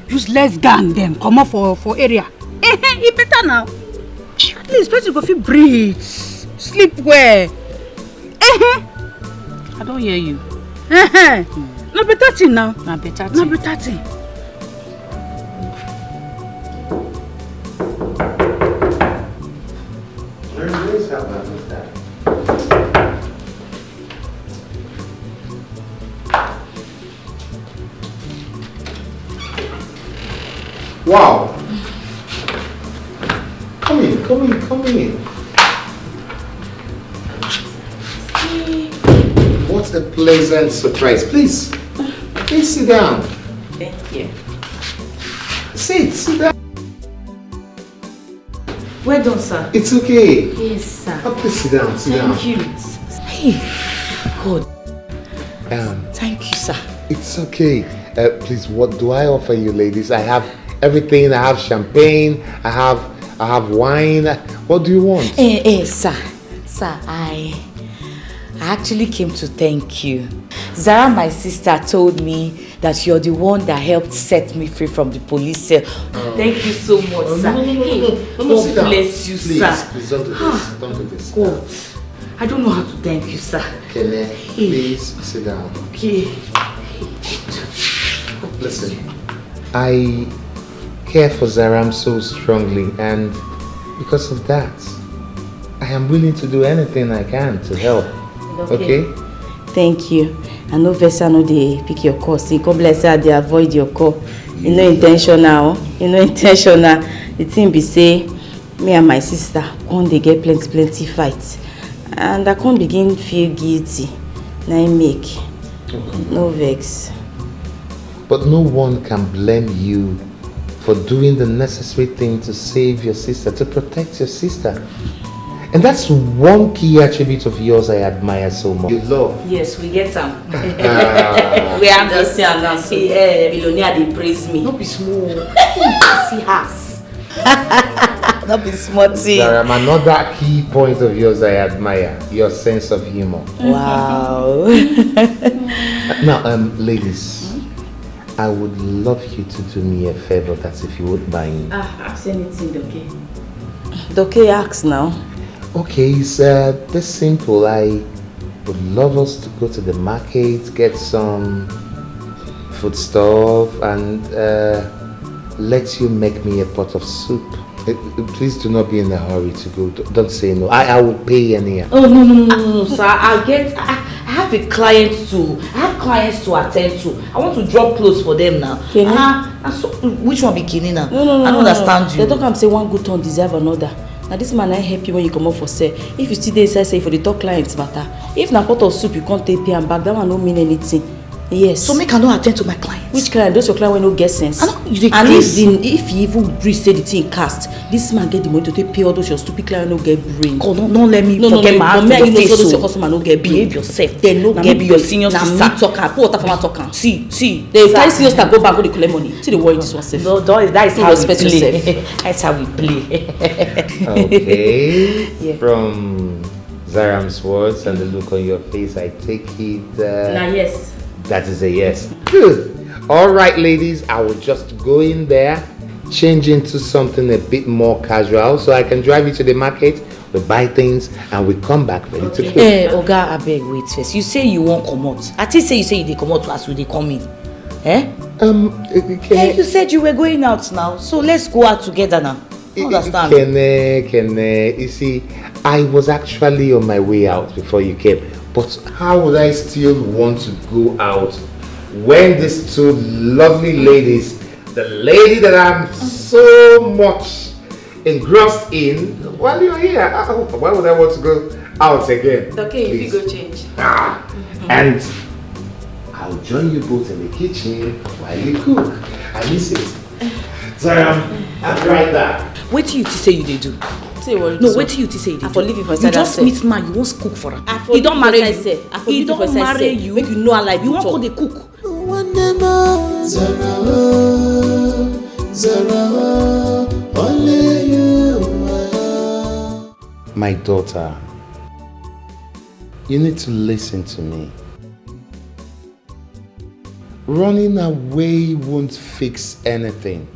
useless gang dem comot for, for area. Eh, eh, e better now. At least person go fit breathe, sleep well. Eh, eh. I don hear you. Eh, eh. Na better thing now. Na better thing. Na better thing. Wow. Come in, come in, come in. What a pleasant surprise. Please, please sit down. Thank you. Sit, sit down. Well done, sir. It's okay. Yes, sir. Oh, please sit down, sit down. Thank you. Hey, God. Um, thank you, sir. It's okay. Uh, please, what do I offer you, ladies? I have everything. I have champagne. I have, I have wine. What do you want? Eh, eh, sir. Sir, I, I actually came to thank you. Zara, my sister, told me that you're the one that helped set me free from the police cell. Oh. Thank you so much, sir. No, no, no, no, no, no, no, sit down. Hey, God bless you, sir. Please, please don't do this. Ah, don't do this. God, I don't know how to thank you, sir. Kene, please sit down. Okay. Listen, I care for Zaram so strongly, and because of that, I am willing to do anything I can to help. Okay? Thank you. I no vex, I no dey pick your call. See, come bless, I dey avoid your call. You no intentional. You no intentional. The thing be say, me and my sister come dey get plenty, plenty fight. And I come begin feel guilty. Na im make. No vex. But no one can blame you for doing the necessary thing to save your sister, to protect your sister. And that's one key attribute of yours I admire so much. Your love. Yes, we get am. We have this. Just see am now, so, eh, billionaire dey praise me. No be small. See house. Not be small thing. Zaram, another key point of yours I admire, your sense of humor. Wow. Now, um, ladies, I would love you to do me a favor, that's if you would mind. Ah, ask anything, okay? Okay, ask now. Okay, it's uh, this simple. I would love us to go to the market, get some foodstuff, and uh, let you make me a pot of soup. Uh, uh, Please do not be in a hurry to go. D- Don't say no. I, I will pay anyhow. Oh no no no no no, sir! I get I, I have a client to I have clients to attend to. I want to drop clothes for them now. Kene? Ah, ah, so, which one be Kene now? No no no I don't no, understand no. you. They talk am say one good turn deserve another. Na this man na help you when you comot for sell. If you still dey inside sell, you for dey talk clients matter. If na pot of soup you come take pay am back, that one no mean anything. Yes. So make I no attend to my clients. Which client? Those your client wey no get sense. I no, you dey And if craze. the if he even gree say the thing cast, this man get the money to take pay all those your stupid client wey no get brain. Come, no, no let me No, no, forget no, my no, act no, for your no, face so those your o. Customer no get brain. Behave yourself. They no Na get me be your brain. senior Na sister. Me talk am. Put water for my talk am. See, see. They carry senior sister go bank go dey collect money. See the worry this one sef. No, that is, that is You how we respect play. yourself. That's how we play. Okay. Yeah. From Zaram's words and the look on your face, I take it. Uh, Now, yes. That is a yes. Good. All right, ladies, I will just go in there, change into something a bit more casual so I can drive you to the market. We buy things and we come back ready to cook. Eh, Oga, abeg wait first. You say you wan comot. I think say you say you dey comot as we dey come in. Eh? Um, uh, can Eh, I you said you were going out now, so let's go out together now. I understand. Kene, Kene, you see, I was actually on my way out before you came. But how would I still want to go out when these two lovely ladies, the lady that I'm so much engrossed in, while you're here, uh, why would I want to go out again? Okay, if you Please. go change. Ah, and I'll join you both in the kitchen while you cook. I miss it. Sorry, I'm, I'm right there. Wetin you think say you dey do? Say what you No, do. Wetin you think say you dey I do? For leave you for You inside just that meet man, you wan cook for am. I for He don leave marry for you. Inside sef. I for He leave for don inside marry sef. You. Make you know how life You go wan talk. Go dey cook. Nwanne m, Zara o, Zara o, only you, my own. My daughter, you need to listen to me. Running away won't fix anything.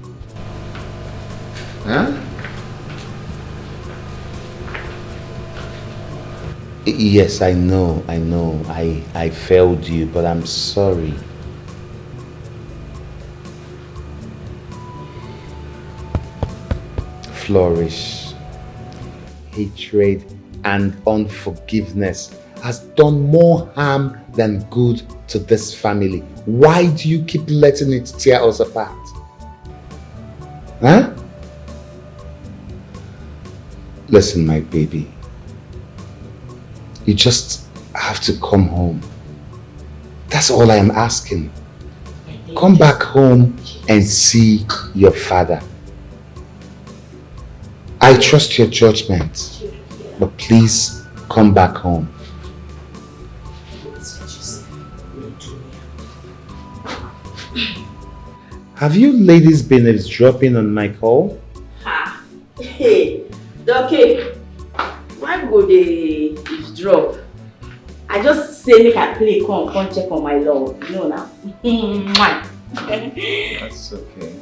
Huh? Yes, I know, I know. I, I failed you, but I'm sorry. Flourish. Hatred and unforgiveness has done more harm than good to this family. Why do you keep letting it tear us apart? Huh? Listen, my baby. You just have to come home. That's all I am asking. Come back home and see your father. I trust your judgment, but please come back home. Have you ladies been eavesdropping on my call? Ha! Hey, Doke, why go dey eavesdrop? I just say make I play come come check on my love, you know now. Mwah. That's okay.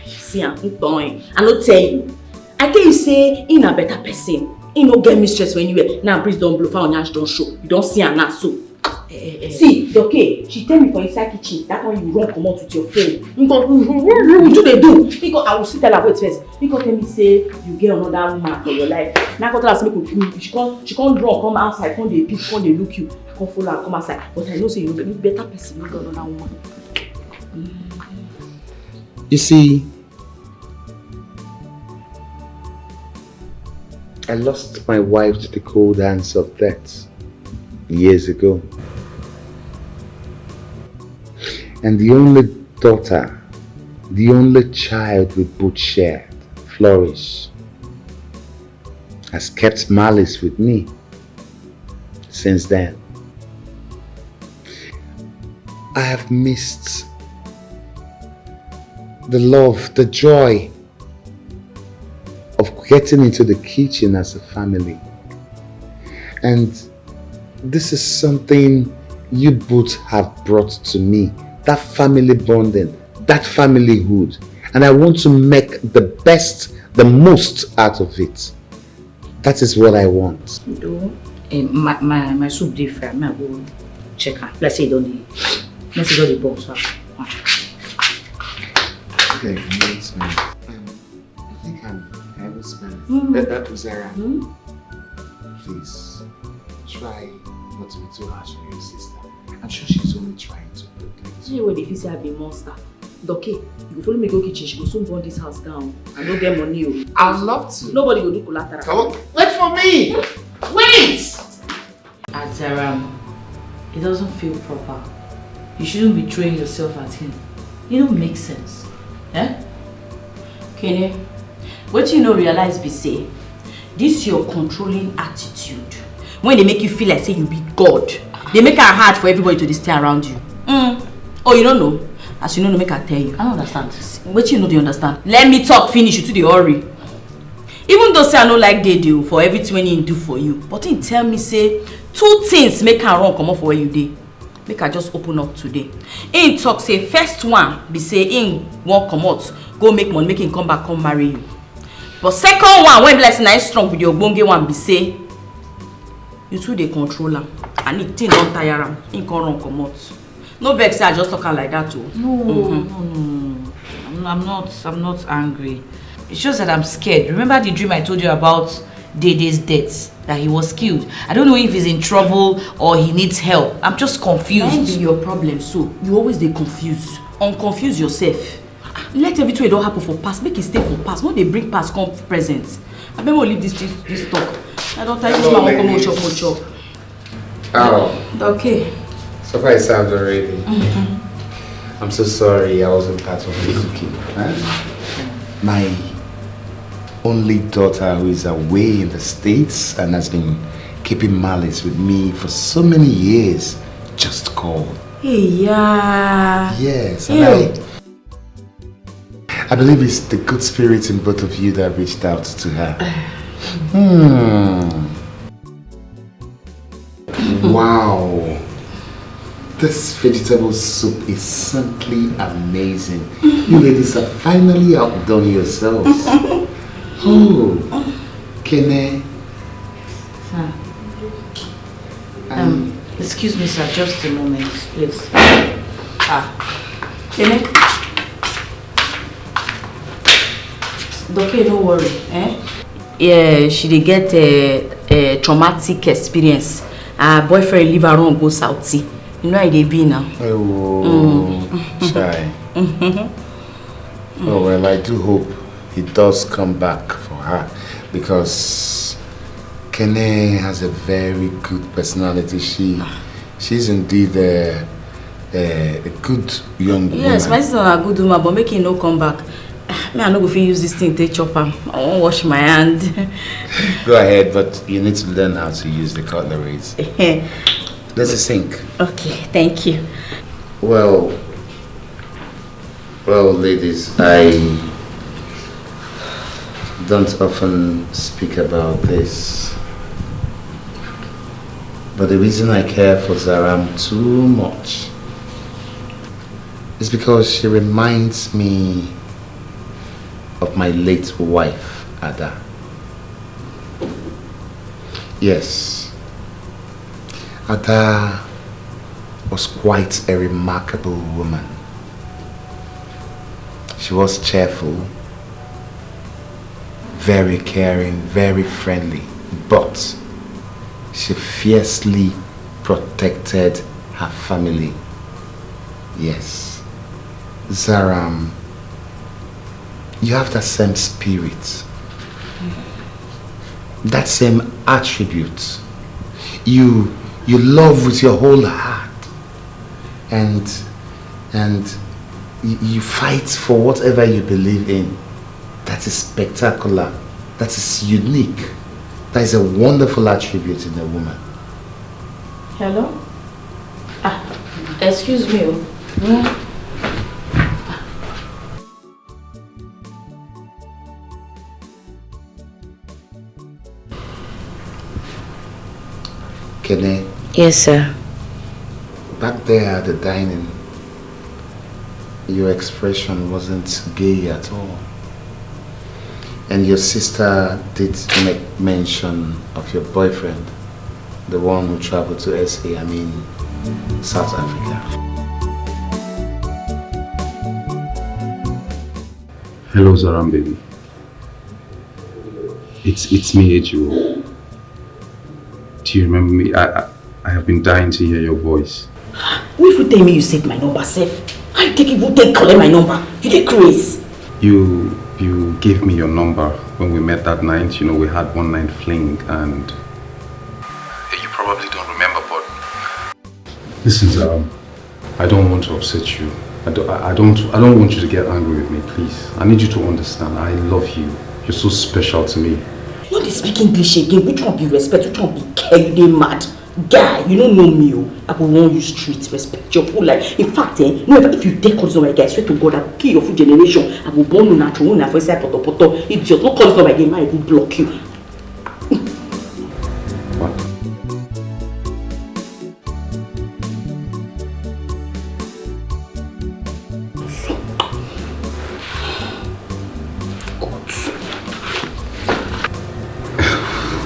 See am, who born? I no tell you. I tell you say he na better person. He no get mistress for anywhere. Now breeze don blow, fire on ash don show. You don see am now so. Eh, eh, eh. See, Doke, she tell me for inside kitchen, that one you run comot with your phone. Nko, you do dey do. Nko, I will still tell her wait first. He come tell me say you get another woman for your life. Now come tell us make we, she come, she come run come outside, come dey peep, come dey look you. I come follow her come outside, but I know say you be better person, you get another woman. You see, I lost my wife to the cold hands of death years ago. And the only daughter, the only child we both shared, Flourish, has kept malice with me since then. I have missed the love, the joy, getting into the kitchen as a family. And this is something you both have brought to me, that family bonding, that familyhood. And I want to make the best, the most out of it. That is what I want. Though, eh, my, my, my soup dey fry, me I go check am. Let's say e don dey, let's say e don dey boil, so I go. Okay, next one. Um, I think I'm, I will spend. Mm. That, that was Zara. Mm. Please, try not to be too harsh on your sister. I'm sure she's only trying to protect you. You know they feel say I be monster. Doke, you go follow me go kitchen, she go soon burn this house down. I no get money o. I'd love to. Nobody go do collateral. Come on. Wait for me! Wait! Azaram, it doesn't feel proper. You shouldn't be throwing yourself at him. It don't make sense. Eh? Kene, what you no realize be say, this your controlling attitude, when they make you feel like say you be God, they make it hard for everybody to dey stay around you. Mm. Oh, you don't know? As you no know, make I tell you. I don't understand. What you no dey understand? Let me talk finish, you too dey hurry. Even though say I no like Dede o for everything wey he do for you, but he tell me say two things make am run comot for where you dey. Make I just open up today. He talk say first one be say he wan comot go make money, make him come back come marry you. But second one, wey be like say na him strong with the ogbonge one, be say you too dey control am, and the thing don tire am, he come run comot. No vex say I just talk am like that o. No, no, no, no. I'm, I'm not, I'm not angry. It's just that I'm scared. Remember the dream I told you about Dede's death? That he was killed. I don't know if he's in trouble or he needs help. I'm just confused. Na him be your problem, so you always dey confuse. Unconfuse yourself. Let everything wey don happen for past, make e stay for past. No dey bring past come present. Abeg, make we leave this, this, this talk. I don tire this man wan come chop, come chop. Oh. Okay. So far it sounds already. I'm so sorry I wasn't part of the cooking. Huh? My only daughter, who is away in the States and has been keeping malice with me for so many years, just called. Hey, yeah. Yes, and I, I believe it's the good spirit in both of you that reached out to her. Hmm. Wow. This vegetable soup is simply amazing. You ladies have finally outdone yourselves. Oh, Kene. Sir. Um, excuse me, sir, just a moment, please. Ah, Kene. Doke, no worry, eh? Yeah, she dey get a, a traumatic experience. Her boyfriend leave her run go Saudi. You know how e dey be now. Oh, chai. Oh well, I do hope he does come back for her, because Kene has a very good personality. She, she's indeed a, a, a good young woman. Yes, my sister na good woman, but make he no come back. Me, I no go fit use this thing take chop am. I wan wash my hand. Go ahead, but you need to learn how to use the cutleries. There's a sink. Okay, thank you. Well, well, ladies, I don't often speak about this, but the reason I care for Zaram too much is because she reminds me of my late wife, Ada. Yes, Ada was quite a remarkable woman. She was cheerful, very caring, very friendly, but she fiercely protected her family. Yes. Zaram, you have that same spirit, that same attribute. You, you love with your whole heart, and, and y-, you fight for whatever you believe in. That is spectacular. That is unique. That is a wonderful attribute in a woman. Hello? Ah, excuse me. Oh. Yeah. Yes, sir. Back there at the dining, your expression wasn't gay at all. And your sister did make mention of your boyfriend, the one who traveled to S A, I mean, South Africa. Hello, Zaram baby. It's it's me, Ejiwo. Do you remember me? I, I I have been dying to hear your voice. Who even tell me you save my number sef? How you take even take collect my number? You dey craze. You you gave me your number when we met that night. You know, we had one night fling, and you probably don't remember, but listen, um, I don't want to upset you. I don't, I I don't, I don't want you to get angry with me, please. I need you to understand. I love you. You're so special to me. You no dey speak English again. Which one be respect? Which one be care? You dey mad? Guy, you no know me o. I go warn you straight, respect your full life. In fact, eh, no ever, if you dare call this number again, I swear to God, I go kill your full generation. I go burn una, throw una for inside poto poto. Idiot, no call this number again, man, I go block you.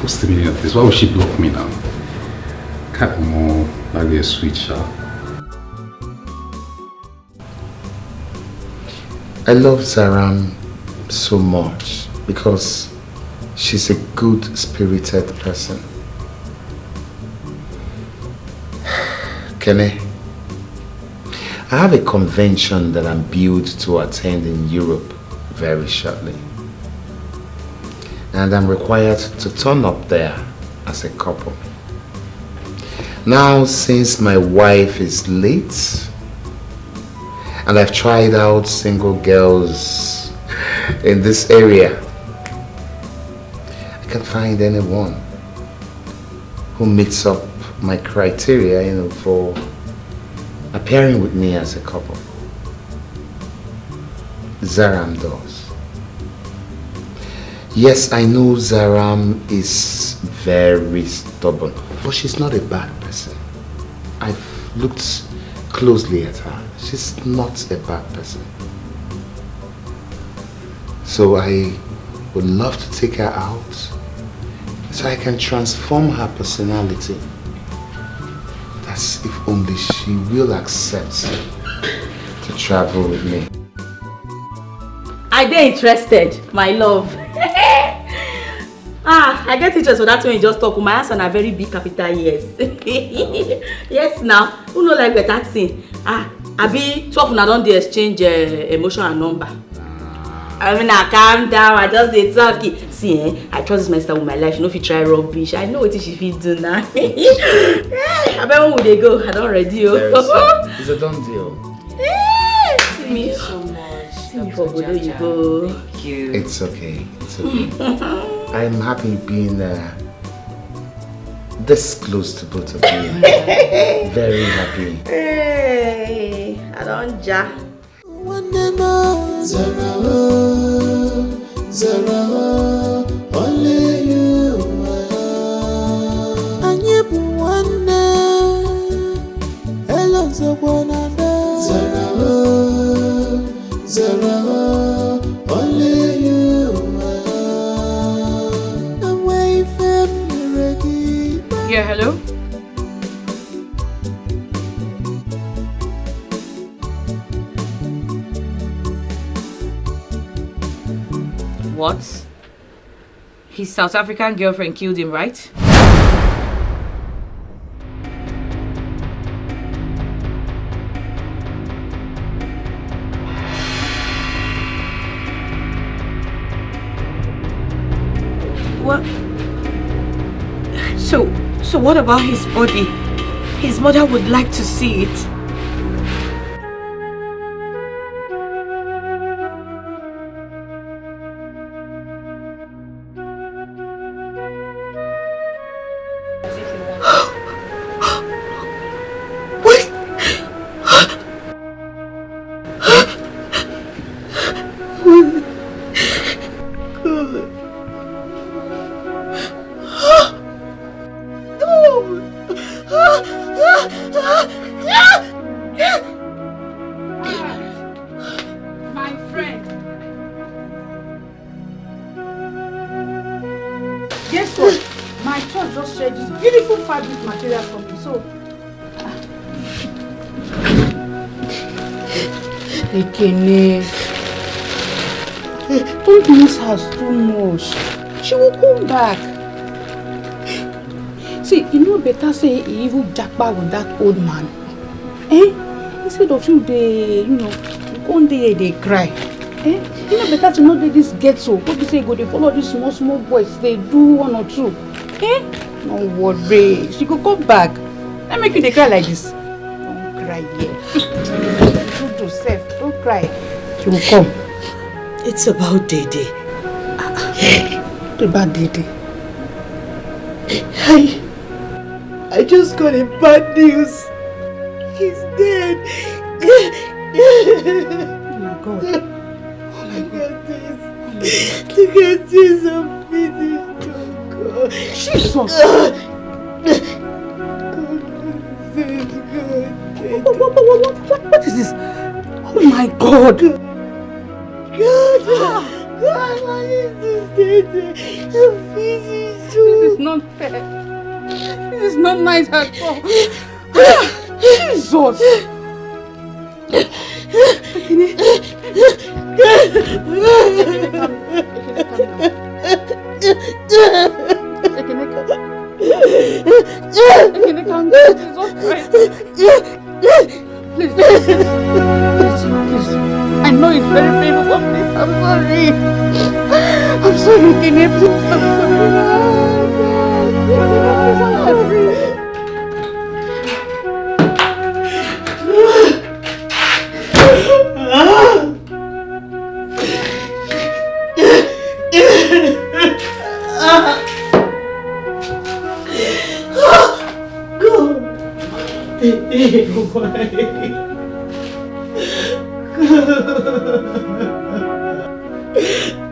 What's the meaning of this? Why would she block me now? Can't more like a sweet shot. I love Zaram so much because she's a good-spirited person. Kenny, I have a convention that I'm billed to attend in Europe very shortly. And I'm required to turn up there as a couple. Now, since my wife is late, and I've tried out single girls in this area, I can't find anyone who meets up my criteria, you know, for appearing with me as a couple. Zaram does. Yes, I know Zaram is very stubborn, but she's not a bad person. I've looked closely at her. She's not a bad person. So I would love to take her out so I can transform her personality. That's if only she will accept to travel with me. I dey interested, my love. Ah, I get interest for that one you just talk. My answer na very big capital yes. Yes now, who no like better thing? Ah, abi two of una don dey exchange uh, emotion and number. I mean, I calm down, I just dey talk. See, eh, I trust this my sister with my life. She no fit try rubbish. I know wetin she fit do now. Hey, abeg, when we dey go, I don ready o. There is, uh, it's a done deal. Hey, see me. So much. See me for Obodo Oyibo. Thank you. It's okay. It's okay. I'm happy being uh, this close to both of you. Very happy. Hey, I don ja. Nwanne m o, zara o, zara o, only you, my love. Anyị bụ nwanne, elo nzọkwa na ada. Zara o, zara o, only you, my love. Enweghị ife m mere gị. Yeah, hello? What? His South African girlfriend killed him, right? What? So, so what about his body? His mother would like to see it. My friend. Guess what? My church just shared this beautiful fabric material for me. So, Ekene, don't miss her too much. She will come back. See, e no better say e even japa with that old man. Eh? Instead of you dey, you know, you come dey here dey cry. Eh? E no better to no dey this ghetto. Go be say you go dey follow these small small boys dey do one or two. Eh? No worry, she go come back. Let make you dey cry like this. Don't cry here. Good yourself. Don't cry. She will come. It's about Dede. What about Dede? I, I just got a bad news. He's dead. Oh my God. Oh my God. Look at this. Look at this. I'm finished. Oh God. Jesus. God, please, God. What, what, what, what, what, what is this? Oh my God. God. God, what is this? I'm finished. This is not fair. This is not nice at all. Jesus! Ekene. Ekene, calm, Ekene, calm down. Ekene, calm. Ekene, calm down. Jesus Christ. Please, please, please, please. I know it's very painful, but please, I'm sorry. I'm sorry, Ekene. Please, I'm sorry. Please, I'm sorry. God.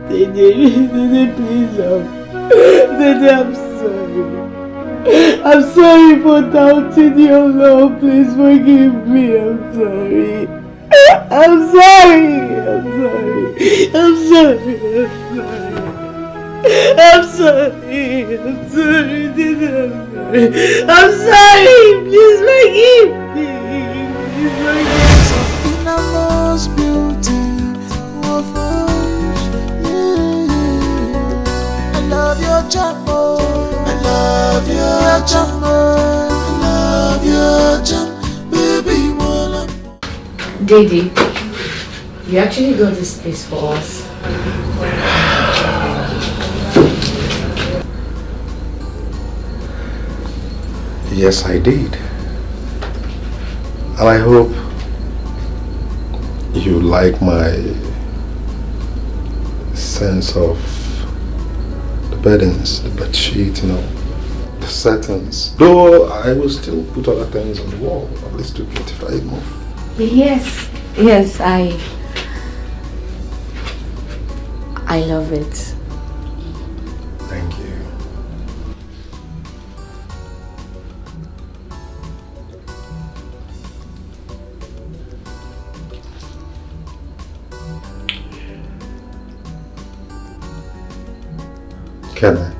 Dede, Dede, please, um, Dede, I'm sorry. I'm sorry for doubting your love. Please forgive me. I'm sorry. I'm sorry. I'm sorry. I'm sorry. I'm sorry. I'm sorry. I'm sorry. Dede, I'm sorry. I'm sorry. Please forgive me. Please forgive me. Innermost beauty of us. Yeah. I love your charm, oh. I love your charm, oh. I love your charm, baby, wanna. Dede, you actually got this place for us. Yes, I did. And I hope you like my sense of the beddings, the bed sheet, you know, the settings. Though I will still put other things on the wall, at least to beautify it more. Yes, yes, I, I love it. Thank you. Can I?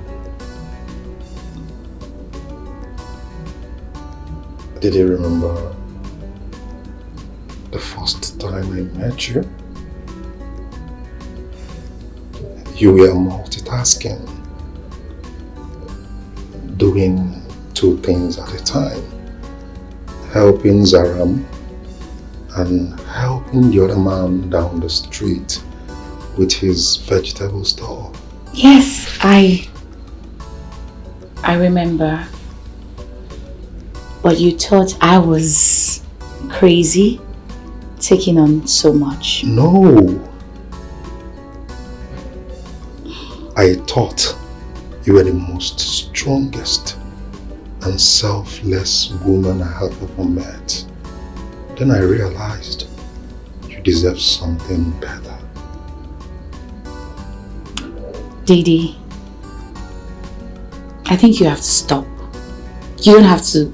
Did you remember the first time I met you? You were multitasking, doing two things at a time, helping Zaram and helping the other man down the street with his vegetable store. Yes, I, I remember. But you thought I was crazy, taking on so much. No. I thought you were the most strongest and selfless woman I have ever met. Then I realized you deserve something better. Dede, I think you have to stop. You don't have to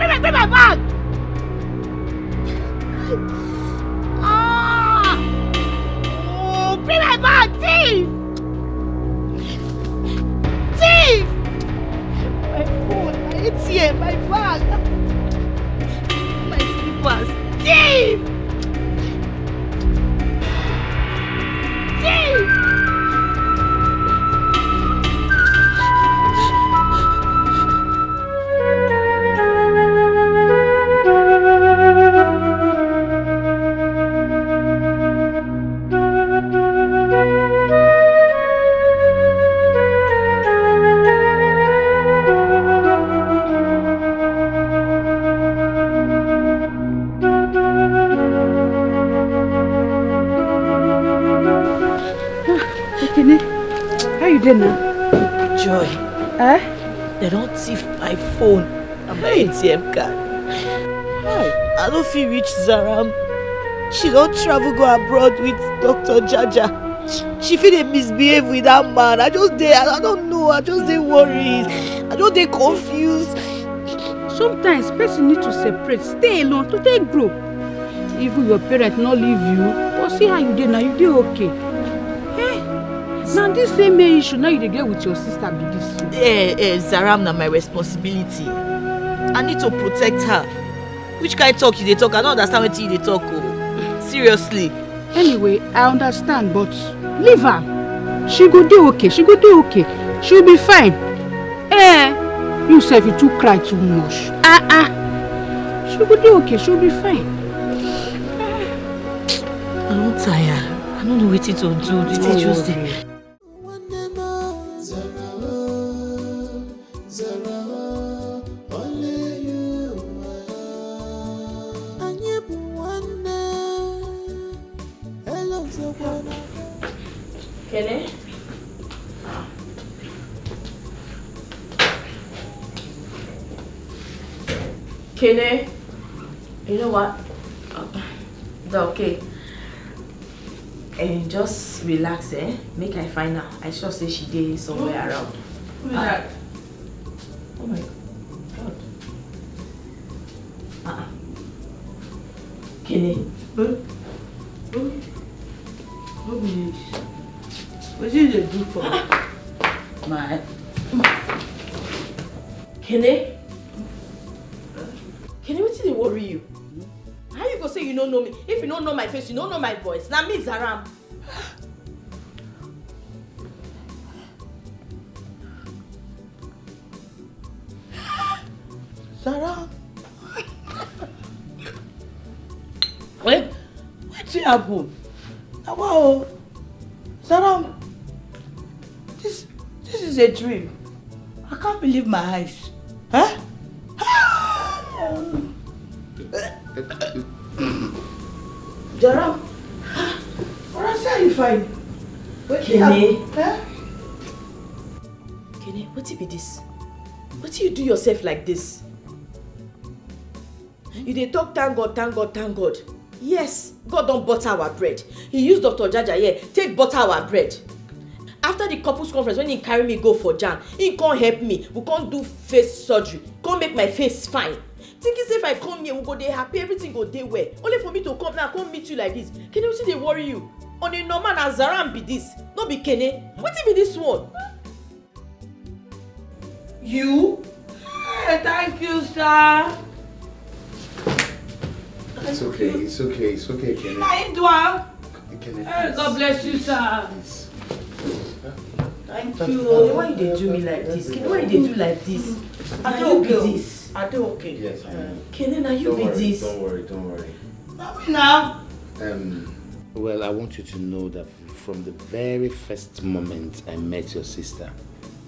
bring my, bring my bag. Ah! Oh, bring my bag, thief! Thief! My phone, my A T M, my bag, my slippers. Thief! Thief! Ekene, how you dey now? Joy, eh? They don't thief my phone and my Hey. A T M card. Hi. I don't feel rich, Zaram. She don't travel go abroad with Doctor Jaja. She feel they misbehave with that man. I just dey, I don't know. I just dey worried. I just dey confused. Sometimes person need to separate, stay alone to take grow. Even your parents not leave you, but see how you dey now, you dey okay. Eh? Now this same main issue now you dey get with your sister be this. So. Eh, eh, Zaram, na my responsibility. I need to protect her. Which kind talk you dey talk? I don't understand what you dey talk. Oh. Seriously. Anyway, I understand, but leave her. She go dey okay. She go dey okay. She'll be fine. Eh, you sef, you too cry too much. Ah ah. She go dey okay. She'll be fine. I don't tire. I don't know what to do. This No is just worry. Kene? Kene, you know what? It's okay. And just relax, eh? Make I find out. I sure say she dey somewhere around. Who be that? Oh my God. Uh-uh. Kene. Huh? Who? Who be this? What you dey do for? My. Kene? Kene, wetin dey worry you? How you go say you no know me? If you no know my face, you no know my voice. Na me, Zaram. Zaram. Wait, wetin happen? Na wa o. Zaram, this, this is a dream. I can't believe my eyes. Huh? Zaram, Zaram, see how you fine. Wetin happen? Huh? Kene, wetin be this? Wetin you do yourself like this? You dey talk, "Thank God, thank God, thank God." Yes, God don butter our bread. He use Doctor Jaja here take butter our bread. After the couples conference, when he carry me go for jam, he come help me. We come do face surgery, come make my face fine. Thinking say if I come here, we go dey happy, everything go dey well. Only for me to come now, come meet you like this. Kene, wetin dey worry you? On a normal, na Zaram be this, no be Kene. Wetin be this one? You? Hey, thank you, sir. It's okay, it's okay, it's okay, Kene. Na him do am. Kene, hey, God bless you, sir. Please. Thank you. Kene, why you dey do me like this? Kene, why you dey do like this? I dey okay. This. I dey okay. Yes, I know. Kene, na you be this. Don't worry, don't worry, don't worry. Na me now. Um, well, I want you to know that from the very first moment I met your sister,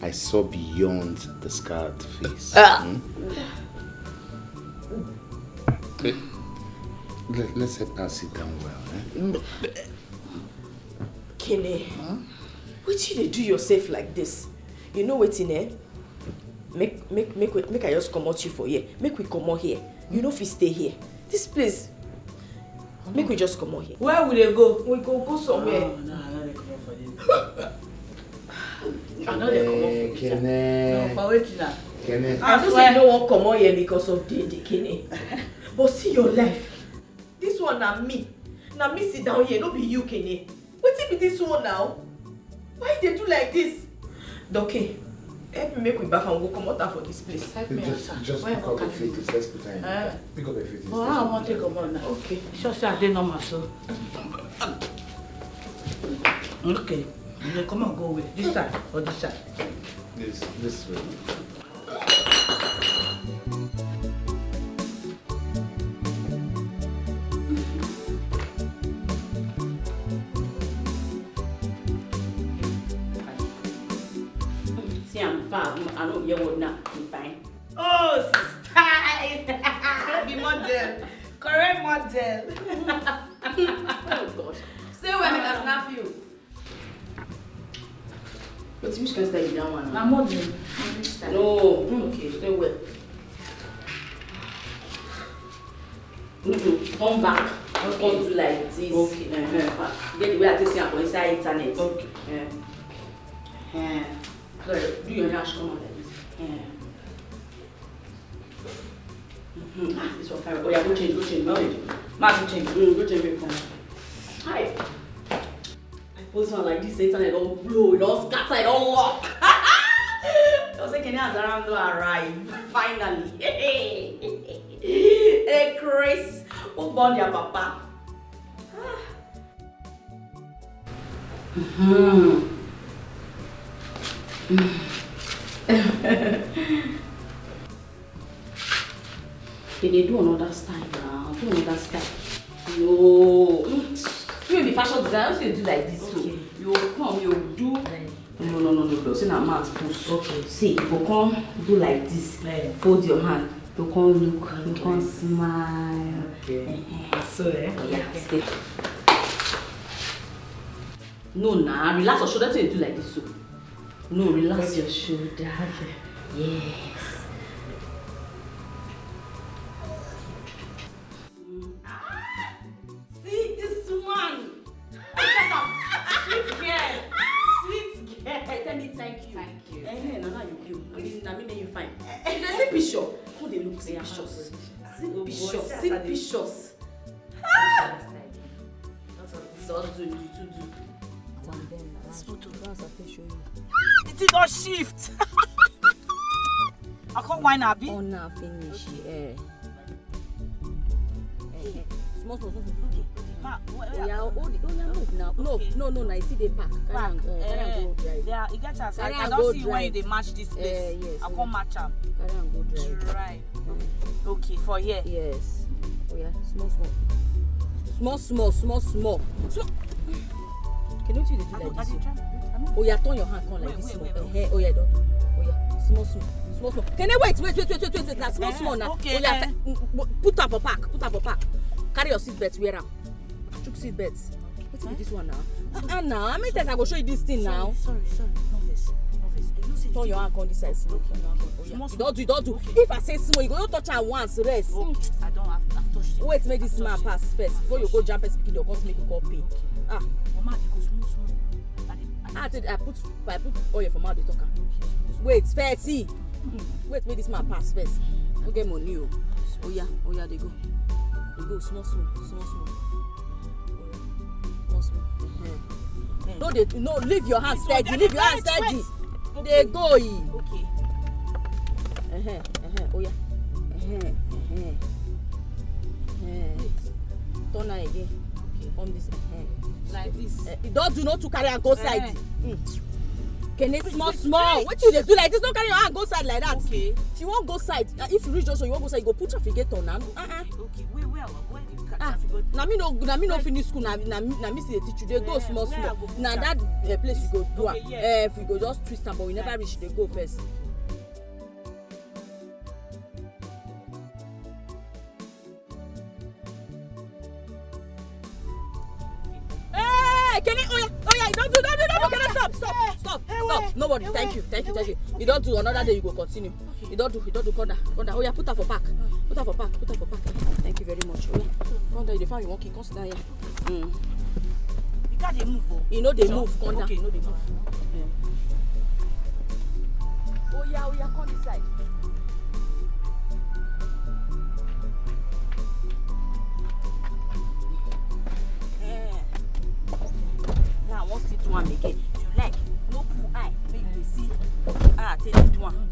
I saw beyond the scarred face. Ah. Hmm? Let, let's help her sit down well. Eh? Kene, wetin you dey do yourself like this? You know wetin, eh? Make, make, make, we, make I just comot you for here. Make we comot here. You no fit stay here. This place, make we just comot here. Where we dey go? We go go somewhere. No, no, I no dey comot for this. I no dey comot for this. Kene. No, for wetin na? Kene. I know say you no wan comot here because of the, the Kene. But see your life. This one na me. Na me sit down here, no be you, Kene. Wetin be this one now? Why you dey do like this? Doke, help me make we baff and we go comot her for this place. Help me, just, sir. Just pick up the fetus, let's put her in. Eh? Pick up the fetus. But how I wan take comot now? Okay. Sure say I dey normal so. Okay. You dey comot go where? This side or this side? This, this way. See, I'm fine. I don't hear what now. I'm fine. Oh, sister. Be model. Correct model. Oh, God. Say when I snap you. But which kind style be that one? Na modern. Modern style. No. Mm, okay, stay well. Mm-mm. Come back. Okay. Come do like this. Okay. Uh-huh. Get the way I take see am for inside internet. Okay. Yeah. Uh-huh. Sorry, do your hair, come on like this. Yeah. Mm-hmm. Ah, this one fine. Oh yeah, go change, go change, go change. Ma, go change. Mm, go change, babe. Hi. I post one like this, internet don blow, e don scatter, e don lock. Don say Kene Azaram don arrive, finally. Hey, Chris, who born their papa? Ah. Mm-hmm. They dey do another style now. Do another style. No. Mm. You be fashion designer. How you do like this? So okay. You come, you do. No, no, no, no, no. Say na mouth pose. Okay. See, you go come do like this. Yeah. Fold your hand. You come look. You come smile. Okay. Eh, eh. So, eh? Yeah, okay. Stay. No, nah. Relax your shoulder. Till you do like this, so. No, relax your shoulder. Yes. Na me make you fine. You dey see picture? Who dey look? See pictures. See pictures. See pictures. Not on this. Don't do, do, do, do. This photo. That's what I show you. The thing don shift. I can't wine, abi. Oh, now finish. Eh. Eh, eh. Small, small, small, small. Ma, where, where? Oh, yeah, oh, the, oh, yeah, move now. No, okay. No, no, no, I see the park. Carry am, eh, carry am go drive. Yeah, e get as I, I don see why you dey match this place. Eh, yes, I come match am. Carry am go drive. Drive. Okay, for here. Yes. Oh, yeah, small, small. Small, small, small, small. Small. Can you do like this? Oh, yeah, turn your hand, come like this. Wait, wait, wait. Eh, oh, yeah, don't. Oh, yeah, small, small, small, small. Can I wait, wait, wait, wait, wait, wait. Now, small, small now. Okay, oh, yeah, eh. Put am for park, put am for park. Carry your seat belt, wear am. Chook seat belt. Wetin be this one now? Ah, ah, now. How many times I go show you this thing now? Sorry, sorry, sorry. No vex, no vex. Turn your hand come this side. Small, small. Oh, yeah. Small, small. You don't do, you don't do. Okay. If I say small, you go touch am once, rest. Okay. I don't have, I've touched it. Wait, make this man pass first. Before you go jump, person pikin dey come make you come pay. Okay. Ah. Mama, dey go small, small. I dey, I dey. Ah, I put, I put oil for mouth, dey talk am. Okay, small, small. Wait, thirty. Wait, make this man pass first. No get money o. Oh, yeah, oh, yeah, dey go. Dey go, small, small, small, small. Small, small. Uh-huh. No, dey, no, leave your hand steady, leave your hand steady. Dey go, e. Okay. Uh-huh, uh-huh, oh, yeah. Uh-huh, uh-huh. Uh-huh. Turn am again. Okay. Come this, uh-huh. Like this. Eh, you don't do not to carry am go side. Eh. Mm. Can it small, small? Wetin you dey do like this? Don't carry your hand go side like that. Okay. If you wan go side, uh, if you reach junction, you wan go side, you go put traffic gate on am. Uh-uh. Okay, where, where, where the traffic go? Na me no, na me no finish school. Na, na me, na me still dey teach you. Dey go small, small. Na that, uh, place you go do am. Okay, yes. Eh, if you go just twist am, but we never reach. Dey go first. Hey, can you, oh, yeah, oh, yeah, you don't do, don't do, don't do, can I stop, stop, stop, stop. Nobody, thank you, thank you, thank you. You don't do, another day you go continue. You don't do, you don't do, come down, come down. Oh, yeah, put her for park. Put her for park, put her for park. Thank you very much. Oh, yeah. Come down, you dey find you monkey, come sit down here. Mm. You can't dey move, oh. You know they move, come down. Okay. You know they move. Yeah. Oh, yeah, oh, yeah, come inside. Eh. Now I wan still do am again. If you like, no put eye, make you dey see. Ah, take the do am.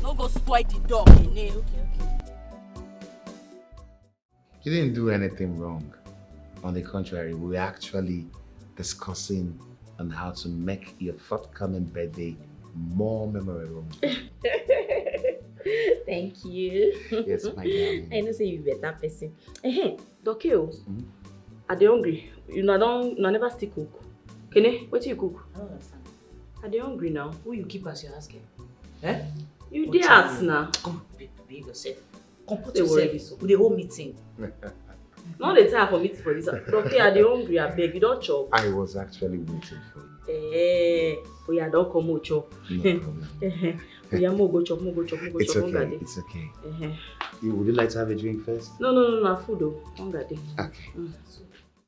No go spoil the dog, Ene. Okay, okay. You didn't do anything wrong. On the contrary, we were actually discussing on how to make your forthcoming birthday more memorable. Thank you. Yes, my darling. I know say you be better person. Ehem, Doke o. Hmm? I dey hungry. Una don, una never still cook. Kene, wetin you cook? I don't understand. I dey hungry now. Who you keep as your house girl? Eh? You dey house now. Come, be-, behave yourself. Comport yourself. We dey hold meeting. No dey tire for meeting for this house. Doke, I dey hungry, abeg. You don chop? I was actually waiting for you. Eh, oh yeah, don come out chop. No problem. Eh, oh yeah, mo go chop, mo go chop, mo go chop. It's okay, it's okay. Eh. You, would you like to have a drink first? No, no, no, no, food o. Hunger dey. Okay. Mm.